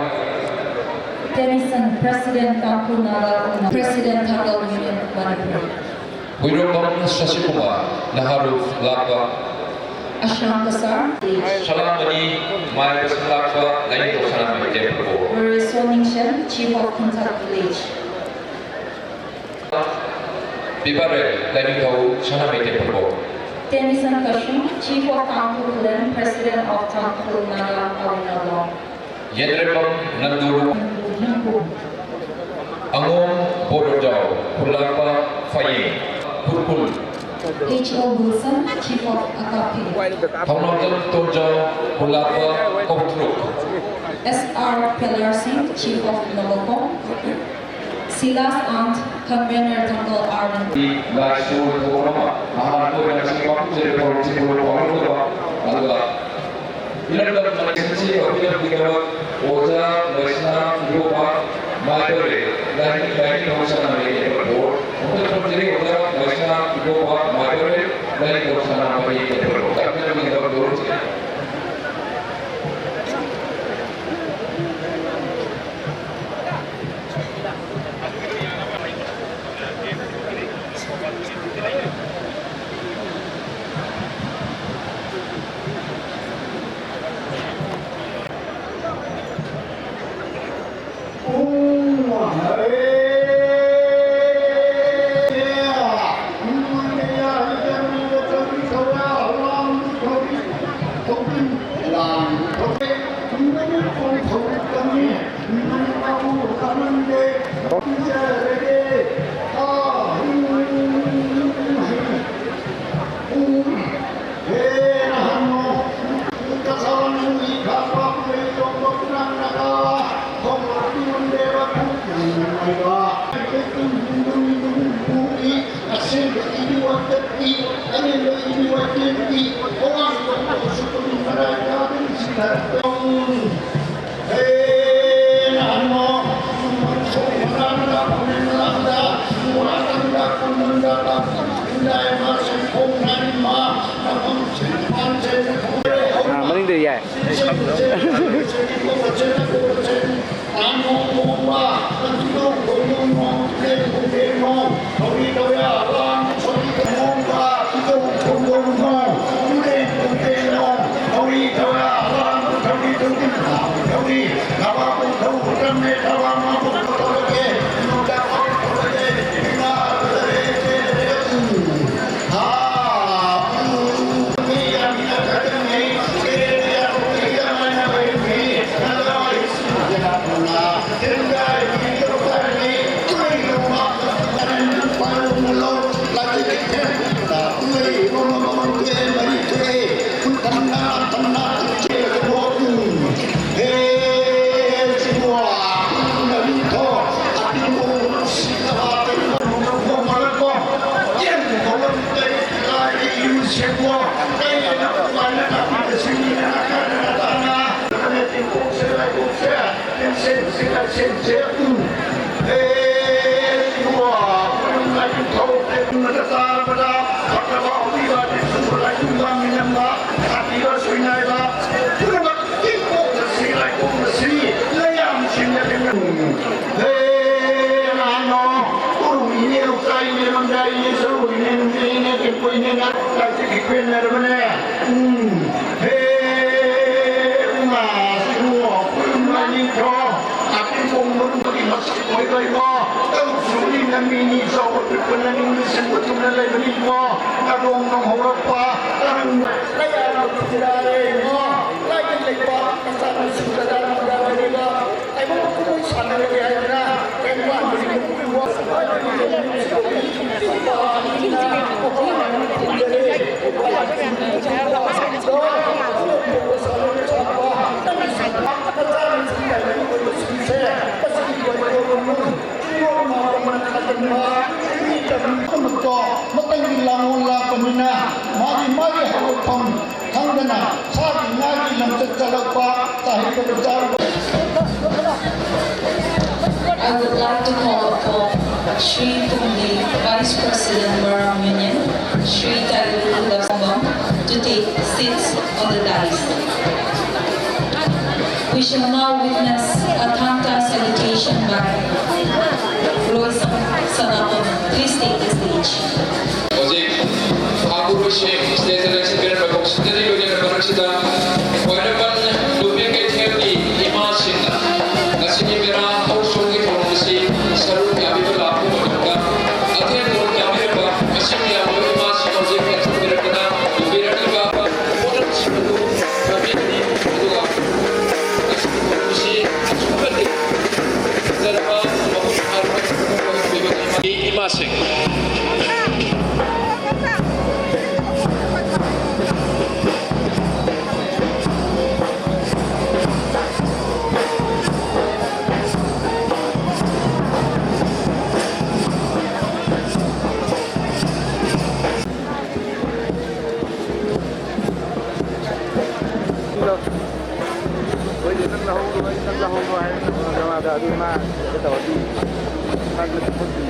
Tennyson, President, Tangkhul Naga Union, President, Thangal Union, Manipur. ꯍꯨꯏꯔꯣꯛꯄꯝ ꯁꯁꯤꯀꯨꯃꯥꯔ, ꯅꯍꯥꯔꯨꯐ ꯂꯥꯛꯄ. Ashang Kasar. ꯁꯂꯥꯃꯅꯤ, ꯃꯥꯏꯕꯁ ꯂꯥꯛꯄ, ꯂꯥꯏꯅꯤꯡꯊꯧ ꯁꯅꯥꯃꯍꯤ Temple Board. Murray Soningshen, Chief of Kuntak Village. ꯄꯤꯕꯥꯔꯦꯜ, Lainingthou Sanamahi Temple Board. Tennyson Kashung, Chief of Tangkhul Clan, President of Tangkhul Naga Aoleang. ꯌꯦꯟꯗ꯭ꯔꯦꯝꯕꯝ ꯅꯟꯗꯨ. ꯑꯉꯣꯝ ꯕꯣꯔꯣꯖꯥꯎ, ꯈꯨꯜꯂꯥꯛꯄ ꯐꯌꯦꯡ, Khurkhul. H O Wilson, Chief of Akapi. Thounaojam ꯇꯣꯟꯖꯥꯎ, ꯈꯨꯜꯂꯥꯛꯄ ꯀꯧꯇ꯭ꯔꯨꯛ. S R Pelar Singh, Chief of Nabokong. Silas Ant, Convener, Thangal Army. ꯂꯥꯏꯁꯣꯟ ꯊꯧꯔꯝ ꯑꯃ ꯅꯍꯥꯟ ꯑꯣꯏꯅ ꯉꯁꯤ ꯄꯥꯡꯊꯣꯛꯆꯔꯤꯕ ꯊꯧꯔꯝꯁꯤꯕꯨ ꯄꯥꯡꯊꯣꯛꯆꯕ, ꯑꯗꯨꯒ ꯏꯔꯝꯗꯝ ꯃꯅꯤꯄꯨꯔꯁꯤ ꯇꯧꯕꯤꯔꯝꯕꯤꯗꯕ ꯑꯣꯖꯥ ꯂꯩꯁꯅꯥ ꯏꯕꯣꯕ ꯃꯥꯏꯕꯔꯦ, ꯂꯥꯏꯅꯤꯡ, ꯂꯥꯏꯅꯤꯡꯊꯧ ꯁꯅꯥꯃꯍꯤ Temple Board. ꯑꯃꯨꯛꯇ ꯊꯝꯖꯔꯤ, ꯑꯣꯖꯥ ꯂꯩꯁꯅꯥ ꯏꯕꯣꯕ ꯃꯥꯏꯕꯔꯦ, ꯂꯥꯏꯅꯤꯡꯊꯧ ꯁꯅꯥꯃꯍꯤ Temple Board. ꯇꯥꯛꯄꯤꯔꯝꯕꯤꯗꯕ ꯊꯧꯔꯝꯁꯤ꯫ ꯑꯥ, ꯃꯅꯤꯡꯗ ꯌꯥꯏ꯫ ꯎꯝ꯫ ꯍꯦ, ꯏꯃꯥ, ꯏꯕꯨꯡꯉꯣ, ꯈꯨꯔꯨꯝ ꯂꯥꯏꯅꯤꯡꯊꯧ, ꯑꯄꯤꯄꯣꯡ ꯃꯔꯨꯝꯒꯤ ꯃꯁꯛ ꯑꯣꯏꯕ ꯏꯕꯣ, ꯇꯧ ꯁꯨꯔꯤ ꯅꯃꯤꯅꯤ, ꯆꯥꯎꯕ ꯄꯤꯛꯄ ꯅꯅꯤꯡꯗ ꯁꯤꯟꯕ ꯊꯨꯡꯅ ꯂꯩꯕꯅꯤ ꯏꯕꯣ, ꯅꯥꯗꯣꯡ ꯅꯣꯡ ꯍꯧꯔꯛꯄ, ꯀꯔꯝ ꯂꯩꯕꯥꯛ ꯃꯆꯥ ꯃꯁꯨ ꯀꯗꯥ ꯀꯗꯥ ꯂꯩꯔꯤꯕ, ꯇꯥꯏꯕꯪ ꯀꯨꯝꯍꯩ ꯁꯥꯟꯅꯔꯒꯦ ꯍꯥꯏꯗꯅ ꯀꯩꯅꯣ ꯑꯃꯠꯇꯣ ꯃꯇꯝꯒꯤ ꯂꯥꯡꯑꯣꯜ ꯂꯥꯛꯄꯅꯤꯅ ꯃꯥꯒꯤ ꯃꯥꯒꯤ ꯍꯧꯔꯛꯐꯝ ꯈꯪꯗꯅ ꯁꯥꯒꯤ ꯉꯥꯒꯤ ꯂꯝꯆꯠ ꯆꯠꯂꯛꯄ ꯇꯥꯍꯩꯗꯕ ꯆꯥꯔꯨꯕ꯫ I would like to call upon Shri Pumli, Vice President, Moirang Union, Shri Tailu Lasabam, to take seats on the dais. We shall now witness a Thangta salutation by Roysang Sanapon. Please take the stage. ꯍꯧꯖꯤꯛ ꯊꯥꯒꯨꯔꯨꯁꯤꯡ stage ꯗ ꯂꯦꯡꯁꯤꯟꯕꯤꯔꯝꯕ ꯀꯧꯁꯤꯟꯖꯔꯤ꯫ ꯂꯣꯏꯅꯅ ꯃꯔꯛꯁꯤꯗ ꯈ꯭ꯋꯥꯏꯔꯝꯕꯟ ꯅꯨꯄꯤ ꯀꯩꯊꯦꯜꯒꯤ ꯏꯃꯥꯁꯤꯡꯅ ꯉꯁꯤꯒꯤ ꯃꯦꯔꯥ ꯍꯧꯁꯣꯡꯒꯤ ꯊꯧꯔꯝ ꯑꯁꯤ ꯁꯔꯨꯛ ꯌꯥꯕꯤꯕ ꯂꯥꯛꯄ ꯃꯇꯝꯗ ꯑꯊꯦꯟ ꯄꯣꯠ ꯌꯥꯎꯕꯤꯔꯕ ꯃꯁꯤꯡ ꯌꯥꯝꯂꯕ ꯏꯃꯥꯁꯤꯡ ꯍꯧꯖꯤꯛ ꯂꯦꯡꯁꯤꯟꯕꯤꯔꯛꯄꯗ ꯄꯨꯕꯤꯔꯛꯂꯤꯕ ꯄꯣꯠꯂꯝꯁꯤꯡ ꯑꯗꯨ ꯂꯧꯕꯤꯒꯅꯤ꯫ ꯑꯗꯨꯒ ꯉꯁꯤꯒꯤ ꯊꯧꯔꯝ ꯑꯁꯤ ꯑꯁꯨꯛꯀꯤ ꯃꯇꯤꯛ ꯐꯖꯔꯕ ꯃꯄꯨꯡ ꯐꯥꯔꯕ ꯊꯧꯔꯝ ꯑꯃ ꯑꯣꯏꯍꯟꯕꯤꯕꯒꯤ ꯏꯃꯥꯁꯤꯡ꯫ ꯍꯣꯏꯅꯦ, ꯅꯪ ꯂꯧꯍꯧꯔꯣ, ꯑꯩ ꯅꯪ ꯂꯧꯍꯧꯔꯣ ꯍꯥꯏꯔꯒ ꯅꯃꯥꯗ ꯑꯗꯨ ꯃꯥ ꯀꯩꯅꯣ ꯇꯧꯔꯗꯤ ꯃꯥ ꯅꯠꯇꯦ ꯈꯣꯠꯇꯦ꯫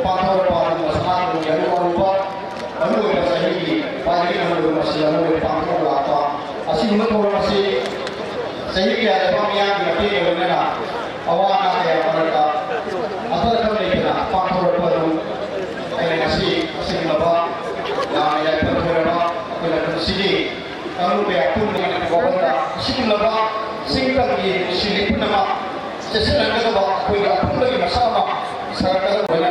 ꯄꯥꯡꯊꯣꯔꯛꯄ ꯑꯗꯨꯒ ꯁꯅꯥ ꯂꯨꯄꯥ ꯃꯔꯨꯑꯣꯏꯕ ꯆꯍꯤꯒꯤ ꯈ꯭ꯋꯥꯏꯗꯒꯤ ꯃꯔꯨꯑꯣꯏꯕ ꯃꯁꯤ ꯑꯃ ꯑꯣꯏꯅ ꯄꯥꯡꯊꯣꯛꯂꯛꯄ ꯑꯁꯤꯒꯨꯝꯕ ꯊꯧꯔꯝ ꯑꯁꯤ ꯆꯍꯤ ꯀꯌꯥ ꯂꯩꯕꯥꯛ ꯃꯤꯌꯥꯝꯒꯤ ꯃꯇꯦꯡꯒ ꯂꯣꯏꯅꯅ ꯑꯋꯥ ꯑꯅꯥ ꯀꯌꯥ ꯃꯔꯛꯇ ꯑꯊꯔ ꯈꯔ ꯂꯩꯇꯅ ꯄꯥꯡꯊꯣꯔꯛꯄ ꯑꯗꯨ ꯑꯩꯅ ꯉꯁꯤ ꯑꯁꯤꯒꯨꯝꯂꯕ ꯌꯥꯝꯅ ꯌꯥꯏꯐ ꯊꯣꯏꯔꯕ ꯑꯩꯈꯣꯏ ꯂꯝꯗꯝꯁꯤꯒꯤ ꯀꯥꯡꯂꯨꯞ ꯀꯌꯥ ꯄꯨꯟꯕꯒꯤ ꯋꯥꯐꯝꯗ ꯑꯁꯤꯒꯨꯝꯂꯕ ꯆꯤꯡ ꯇꯝꯒꯤ ꯅꯨꯡꯁꯤꯕꯤ ꯄꯨꯝꯅꯃꯛ ꯆꯦꯠꯁꯤꯟꯅꯒꯗꯕ ꯑꯩꯈꯣꯏꯒꯤ ꯑꯄꯨꯟꯕꯒꯤ ꯃꯁꯛ ꯑꯃ ꯁꯥꯒꯠꯀꯗꯕ ꯑꯣꯏꯅ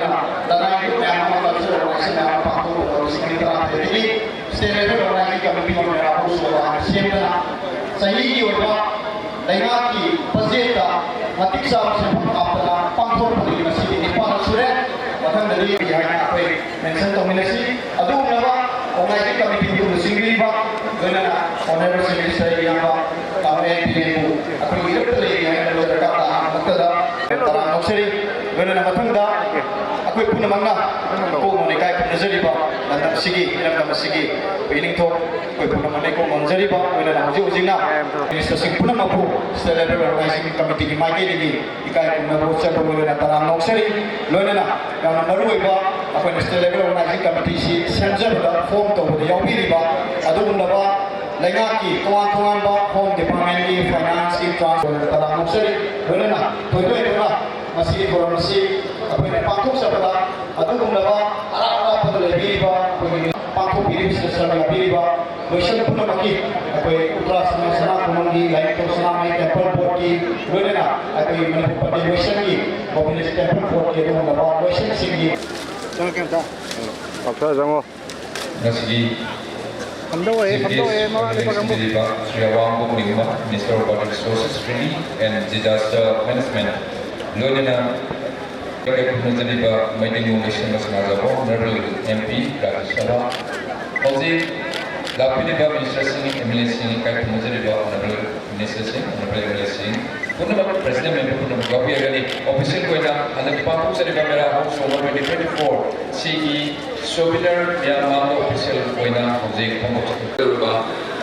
ꯂꯅꯥꯏ ꯃꯌꯥꯝ ꯑꯃ ꯀꯜꯆꯔꯦꯜ ꯑꯣꯔꯒꯅꯥꯏꯖꯦꯁꯟ ꯃꯌꯥꯝ ꯑꯃ ꯄꯥꯡꯊꯣꯛꯄ ꯇꯧꯔꯤꯁꯤ ꯅꯨꯃꯤꯠ ꯇꯔꯥꯇꯔꯦꯠꯇꯒꯤ ꯁ꯭ꯇꯦꯠ ꯂꯦꯚꯦꯜ ꯑꯣꯔꯒꯅꯥꯏꯖꯤꯡ ꯀꯃꯤꯇꯤ ꯑꯣꯏꯅ ꯑꯩꯈꯣꯏꯁꯨ ꯍꯥꯟꯅ ꯁꯦꯝꯗꯅ ꯆꯍꯤꯒꯤ ꯑꯣꯏꯕ ꯂꯩꯉꯥꯛꯀꯤ ꯕꯖꯦꯠꯇ ꯃꯇꯤꯛ ꯆꯥꯕ ꯁꯦꯟꯐꯝ ꯍꯥꯞꯇꯅ ꯄꯥꯡꯊꯣꯔꯛꯄꯗꯒꯤ ꯉꯁꯤꯗꯤ ꯅꯤꯄꯥꯟ ꯁꯨꯔꯦ꯫ ꯃꯊꯪꯗꯗꯤ ꯍꯥꯏꯅ ꯑꯩꯈꯣꯏ ꯃꯦꯟꯁꯟ ꯇꯧꯃꯤꯟꯅꯁꯤ꯫ ꯑꯗꯨꯒꯨꯝꯂꯕ ꯑꯣꯔꯒꯅꯥꯏꯖꯤꯡ ꯀꯃꯤꯇꯤꯕꯨ ꯂꯨꯆꯤꯡꯕꯤꯔꯤꯕ ꯂꯣꯏꯅꯅ ꯑꯣꯅꯔꯦꯕꯜ ꯁꯦꯀ꯭ꯔꯦꯇꯔꯤ ꯏꯌꯥꯝꯕ ꯇꯥꯃꯣ ꯑꯦꯟ ꯕꯤꯔꯦꯟꯕꯨ ꯑꯩꯈꯣꯏꯒꯤ ꯏꯔꯛꯇ ꯂꯩꯔꯤ ꯍꯥꯏꯅ ꯂꯣꯏꯖꯔꯒ ꯑꯍꯥꯟꯕꯃꯛꯇꯗ ꯇꯔꯥꯝꯅ ꯑꯣꯛꯆꯔꯤ꯫ ꯂꯣꯏꯅꯅ ꯃꯊꯪꯗ ꯑꯩꯈꯣꯏ ꯄꯨꯝꯅꯃꯛꯅ ꯀꯣꯛꯅ ꯏꯀꯥꯏ ꯈꯨꯝꯅꯖꯔꯤꯕ ꯂꯝꯗꯝ ꯑꯁꯤꯒꯤ, ꯏꯔꯝꯗꯝ ꯑꯁꯤꯒꯤ ꯑꯩꯈꯣꯏ ꯏꯅꯤꯡꯊꯧ ꯑꯩꯈꯣꯏ ꯄꯨꯝꯅꯃꯛꯅ ꯏꯀꯣꯛ ꯅꯣꯟꯖꯔꯤꯕ, ꯂꯣꯏꯅꯅ ꯍꯧꯖꯤꯛ ꯍꯧꯖꯤꯛꯅ ꯃꯤꯅꯤꯁꯇꯔꯁꯤꯡ ꯄꯨꯝꯅꯃꯛꯄꯨ ꯁ꯭ꯇꯦꯠ ꯂꯦꯚꯦꯜ ꯑꯣꯔꯒꯅꯥꯏꯖꯤꯡ ꯀꯃꯤꯇꯤꯒꯤ ꯃꯥꯏꯀꯩꯗꯒꯤ ꯏꯀꯥꯏ ꯈꯨꯝꯅꯕ ꯎꯠꯆꯕ ꯂꯣꯏꯅꯅ ꯇꯔꯥꯝꯅ ꯑꯣꯛꯆꯔꯤ꯫ ꯂꯣꯏꯅꯅ ꯌꯥꯝꯅ ꯃꯔꯨꯑꯣꯏꯕ ꯑꯩꯈꯣꯏꯅ ꯁ꯭ꯇꯦꯠ ꯂꯦꯚꯦꯜ ꯑꯣꯔꯒꯅꯥꯏꯖꯤꯡ ꯀꯃꯤꯇꯤꯁꯤ ꯁꯦꯝꯖꯕꯗ ꯐꯣꯔꯝ ꯇꯧꯕꯗ ꯌꯥꯎꯕꯤꯔꯤꯕ ꯑꯗꯨꯒꯨꯝꯂꯕ ꯂꯩꯉꯥꯛꯀꯤ ꯇꯣꯉꯥꯟ ꯇꯣꯉꯥꯟꯕ ꯍꯣꯝ ꯗꯤꯄꯥꯔꯠꯃꯦꯟꯒꯤ, ꯐꯥꯏꯅꯥꯟꯁꯀꯤ, ꯇ꯭ꯔꯥꯟꯁꯄꯣꯔꯠ ꯇꯔꯥꯝꯅ ꯑꯣꯛꯆꯔꯤ꯫ ꯂꯣꯏꯅꯅ ꯊꯣꯏꯗꯣꯛ ꯍꯦꯟꯗꯣꯛꯅ ꯃꯁꯤꯒꯤ ꯊꯧꯔꯝ ꯑꯁꯤ ꯑꯩꯈꯣꯏꯅ ꯄꯥꯡꯊꯣꯛꯆꯕꯗ ꯑꯗꯨꯒꯨꯝꯂꯕ ꯑꯔꯥꯞ ꯑꯔꯥꯞꯄꯗ ꯂꯩꯕꯤꯔꯤꯕ ꯑꯩꯈꯣꯏꯒꯤ ꯁꯔꯅ ꯄꯤꯔꯤꯕ ꯂꯣꯏꯁꯪ ꯄꯨꯝꯅꯃꯛꯀꯤ ꯑꯩꯈꯣꯏ ꯎꯇ꯭ꯔꯥ ꯁꯅꯥ ꯁꯅꯥ ꯈꯨꯅꯨꯡꯒꯤ ꯂꯥꯏꯅꯤꯡꯊꯧ ꯁꯅꯥꯃꯍꯤ ꯇꯦꯝꯄꯜ ꯕꯣꯔꯗꯀꯤ ꯂꯣꯏꯅꯅ ꯑꯩꯈꯣꯏ ꯃꯅꯤꯄꯨꯔ ꯄꯟꯗꯤꯠ ꯂꯣꯏꯁꯪꯒꯤ ꯃꯣꯕꯤꯂꯤꯁ ꯇꯦꯝꯄꯜ ꯕꯣꯔꯗꯀꯤ ꯑꯗꯨꯒꯨꯝꯂꯕ ꯂꯣꯏꯁꯪꯁꯤꯡꯒꯤ ꯆꯪꯉꯛꯀꯦ ꯑꯝꯇ꯫ ꯄꯥꯛꯊꯔ ꯆꯪꯉꯣ꯫ ꯉꯁꯤꯒꯤ ꯐꯝꯗꯧꯑꯦ, chief guest ꯐꯝꯗꯧꯑꯦ, ꯃꯃꯥꯡꯗ ꯂꯩꯕꯤꯔꯤꯕ Shri ꯑꯋꯥꯡꯕꯝ ꯅꯤꯡꯃ, Minister of Water Resources, Relief and Disaster Management, ꯂꯣꯏꯅꯅ ꯏꯀꯥꯏ ꯈꯨꯝꯅꯖꯔꯤꯕ ꯃꯩꯇꯩ ꯅꯣꯡ ꯂꯩꯁꯦꯝꯕ ꯁꯅꯥꯖꯥꯎꯕ Honorable M P ꯔꯥꯖ꯭ꯌ ꯁꯚꯥ, ꯍꯧꯖꯤꯛ ꯂꯥꯛꯄꯤꯔꯤꯕ minister ꯁꯤꯡ, M L A ꯁꯤꯡ, ꯏꯀꯥꯏ ꯈꯨꯝꯅꯖꯔꯤꯕ Honorable minister ꯁꯤꯡ, Honorable M L A ꯁꯤꯡ, ꯄꯨꯝꯅꯃꯛ president member ꯄꯨꯝꯅꯃꯛ ꯌꯥꯎꯕꯤꯔꯒꯅꯤ official ꯑꯣꯏꯅ ꯍꯟꯗꯛꯀꯤ ꯄꯥꯡꯊꯣꯛꯆꯔꯤꯕ ꯃꯦꯔꯥ ꯍꯧꯁ ꯁꯣꯝꯕ twenty twenty-four ꯁꯤꯒꯤ souvenir ꯃꯌꯥꯝ ꯃꯥꯡꯕ official ꯑꯣꯏꯅ ꯍꯧꯖꯤꯛ ꯐꯣꯡꯗꯣꯛꯆꯔꯤ꯫ ꯇꯧꯔꯤꯕ